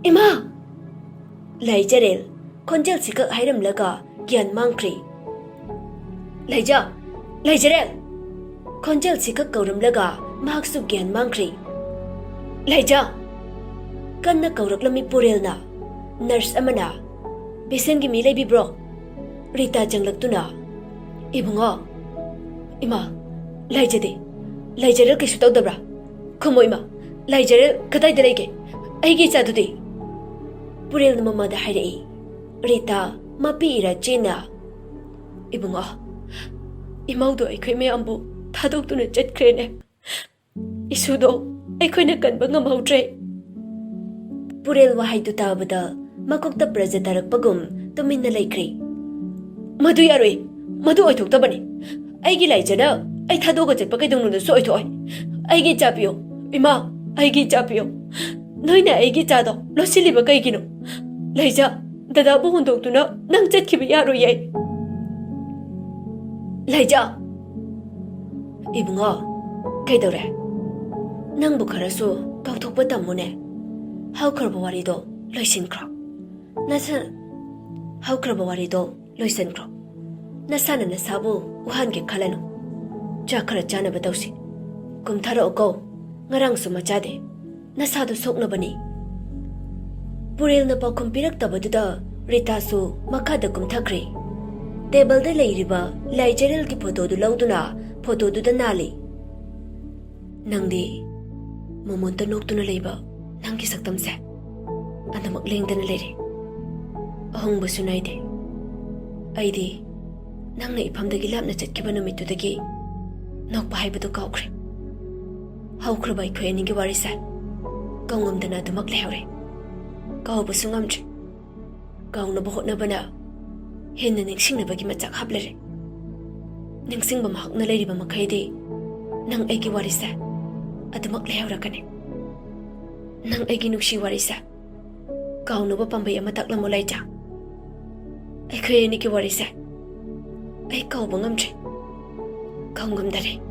"ꯏꯃꯥ!" ꯂꯥꯏꯖꯔꯦꯜ ꯈꯣꯟꯖꯦꯜꯁꯤꯈꯛ ꯍꯥꯏꯔꯝꯂꯒ ꯒ꯭ꯌꯥꯟ ꯃꯥꯡꯈ꯭ꯔꯦ꯫ "ꯂꯩꯖ! ꯂꯩꯖꯔꯦꯜ!" ꯈꯣꯟꯖꯦꯜꯁꯤꯈꯛ ꯀꯧꯔꯝꯂꯒ ꯃꯍꯥꯛꯁꯨ ꯒ꯭ꯌꯥꯟ ꯃꯥꯡꯈ꯭ꯔꯦ꯫ "ꯂꯩꯖ!" ꯀꯟꯅ ꯀꯧꯔꯛꯂꯝꯃꯤ ꯄꯨꯔꯦꯜꯅ꯫ ꯅꯔꯁ ꯑꯃꯅ, "ꯄꯦꯁꯦꯟꯒꯤ ꯃꯤ ꯂꯩꯕꯤꯕ꯭ꯔꯣ?" ꯔꯤꯇꯥ ꯆꯪꯂꯛꯇꯨꯅ, "ꯏꯕꯨꯡꯉꯣ, ꯏꯃꯥ, ꯂꯩꯖꯗꯦ, ꯂꯩꯖꯔꯦꯜ ꯀꯩꯁꯨ ꯇꯧꯗꯕ꯭ꯔꯥ? ꯈꯨꯝꯃꯣ ꯏꯃꯥ, ꯂꯩꯖꯔꯦꯜ ꯀꯗꯥꯏꯗ ꯂꯩꯒꯦ? ꯑꯩꯒꯤ ꯏꯆꯥꯗꯨꯗꯤ?" ꯄꯨꯔꯦꯜꯅ ꯃꯃꯥꯗ ꯍꯥꯏꯔꯛꯏ꯫ ꯔꯤꯇꯥ ꯃꯄꯤ ꯏꯔꯥ ꯆꯦꯟꯅ, "ꯏꯕꯨꯡꯉꯣ, ꯏꯃꯧꯗꯣ ꯑꯩꯈꯣꯏ ꯃꯌꯥꯝꯕꯨ ꯊꯥꯗꯣꯛꯇꯨꯅ ꯆꯠꯈ꯭ꯔꯦꯅꯦ꯫ ꯏꯁꯨꯗꯣ ꯑꯩꯈꯣꯏꯅ ꯀꯟꯕ ꯉꯝꯍꯧꯗ꯭ꯔꯦ꯫" ꯄꯨꯔꯦꯜ ꯋꯥꯍꯩꯗꯨ ꯇꯥꯕꯗ ꯃꯀꯣꯛꯇ ꯄ꯭ꯔꯖ ꯇꯥꯔꯛꯄꯒꯨꯝ ꯇꯨꯃꯤꯟꯅ ꯂꯩꯈ꯭ꯔꯦ꯫ "ꯃꯗꯨ ꯌꯥꯔꯣꯏ, ꯃꯗꯨ ꯑꯣꯏꯊꯣꯛꯇꯕꯅꯤ꯫ ꯑꯩꯒꯤ ꯂꯥꯏꯖꯅ ꯑꯩ ꯊꯥꯗꯣꯛꯑꯒ ꯆꯠꯄ ꯀꯩꯗꯧꯅꯨꯡꯗꯁꯨ ꯑꯣꯏꯊꯣꯛꯑꯣꯏ꯫ ꯑꯩꯒꯤ ꯏꯆꯥ ꯄꯤꯌꯨ, ꯏꯃꯥ, ꯑꯩꯒꯤ ꯏꯆꯥ ꯄꯤꯌꯨ꯫ ꯅꯣꯏꯅ ꯑꯩꯒꯤ ꯏꯆꯥꯗꯣ ꯂꯣꯠꯁꯤꯜꯂꯤꯕ ꯀꯩꯒꯤꯅꯣ? ꯂꯩꯖ, ꯗꯗꯥꯕꯨ ꯍꯨꯟꯗꯣꯛꯇꯨꯅ ꯅꯪ ꯆꯠꯈꯤꯕ ꯌꯥꯔꯣꯏꯌꯦ꯫" "ꯂꯩꯖ!" "ꯏꯕꯨꯡꯉꯣ, ꯀꯩꯗꯧꯔꯦ? ꯅꯪꯕꯨ ꯈꯔꯁꯨ ꯀꯥꯎꯊꯣꯛꯄ ꯇꯝꯃꯨꯅꯦ꯫ ꯍꯧꯈ꯭ꯔꯕ ꯋꯥꯔꯤꯗꯣ ꯂꯣꯏꯁꯤꯟꯈ꯭ꯔꯣ꯫ ꯅꯁ-, ꯍꯧꯈ꯭ꯔꯕ ꯋꯥꯔꯤꯗꯣ ꯂꯣꯏꯁꯤꯟꯈ꯭ꯔꯣ꯫ ꯅꯁꯥꯅ ꯅꯁꯥꯕꯨ ꯋꯥꯍꯟꯒꯦ ꯈꯜꯂꯅꯨ꯫ ꯆꯥꯛ ꯈꯔ ꯆꯥꯅꯕ ꯇꯧꯁꯤ꯫ ꯀꯨꯝꯊꯔꯛꯎꯀꯣ꯫ ꯉꯔꯥꯡꯁꯨ ꯃꯆꯥꯗꯦ꯫ ꯅꯁꯥꯗꯨ ꯁꯣꯛꯅꯕꯅꯤ꯫ ꯄꯨꯔꯦꯜꯅ ꯄꯥꯎꯈꯨꯝ ꯄꯤꯔꯛꯇꯕꯗꯨꯗ ꯔꯤꯇꯥꯁꯨ ꯃꯈꯥꯗ ꯀꯨꯝꯊꯈ꯭ꯔꯦ꯫ ꯇꯦꯕꯜꯗ ꯂꯩꯔꯤꯕ ꯂꯥꯏ ꯖꯦꯔꯦꯜꯒꯤ ꯐꯣꯇꯣꯗꯨ ꯂꯧꯗꯨꯅ ꯐꯣꯇꯣꯗꯨꯗ ꯅꯥꯜꯂꯤ꯫ ꯅꯪꯗꯤ ꯃꯣꯃꯣꯟꯇ ꯅꯣꯛꯇꯨꯅ ꯂꯩꯕ ꯅꯪꯒꯤ ꯁꯛꯇꯝꯁꯦ ꯑꯗꯨꯃꯛ ꯂꯦꯡꯗꯅ ꯂꯩꯔꯦ꯫ ꯑꯍꯣꯡꯕꯁꯨ ꯅꯥꯏꯗꯦ꯫ ꯑꯩꯗꯤ ꯅꯪꯅ ꯏꯐꯝꯗꯒꯤ ꯂꯥꯞꯅ ꯆꯠꯈꯤꯕ ꯅꯨꯃꯤꯠꯇꯨꯗꯒꯤ ꯅꯣꯛꯄ ꯍꯥꯏꯕꯗꯨ ꯀꯥꯎꯈ꯭ꯔꯦ꯫ ꯍꯧꯈ꯭ꯔꯕ ꯑꯩꯈꯣꯏ ꯑꯅꯤꯒꯤ ꯋꯥꯔꯤꯁꯦ ꯀꯥꯎꯉꯝꯗꯅ ꯑꯗꯨꯃꯛ ꯂꯩꯍꯧꯔꯦ꯫ ꯀꯥꯎꯕꯁꯨ ꯉꯝꯗ꯭ꯔꯦ꯫ ꯀꯥꯎꯅꯕ ꯍꯣꯠꯅꯕꯅ ꯍꯦꯟꯅ ꯅꯤꯡꯁꯤꯡꯅꯕꯒꯤ ꯃꯆꯥꯛ ꯍꯥꯞꯂꯔꯦ꯫ ꯅꯤꯡꯁꯤꯡꯕ ꯃꯍꯥꯛꯅ ꯂꯩꯔꯤꯕ ꯃꯈꯩꯗꯤ ꯅꯪ ꯑꯩꯒꯤ ꯋꯥꯔꯤꯁꯦ ꯑꯗꯨꯃꯛ ꯂꯩꯍꯧꯔꯒꯅꯤ꯫ ꯅꯪ ꯑꯩꯒꯤ ꯅꯨꯡꯁꯤ ꯋꯥꯔꯤꯁꯦ ꯀꯥꯎꯅꯕ ꯄꯥꯝꯕꯩ ꯑꯃ ꯇꯥꯛꯂꯝꯃꯣ ꯂꯩꯖꯥ꯫ ꯑꯩꯈꯣꯏ ꯑꯅꯤꯒꯤ ꯋꯥꯔꯤꯁꯦ ꯑꯩ ꯀꯥꯎꯕ ꯉꯝꯗ꯭ꯔꯦ, ꯀꯥꯎꯉꯝꯗꯔꯦ꯫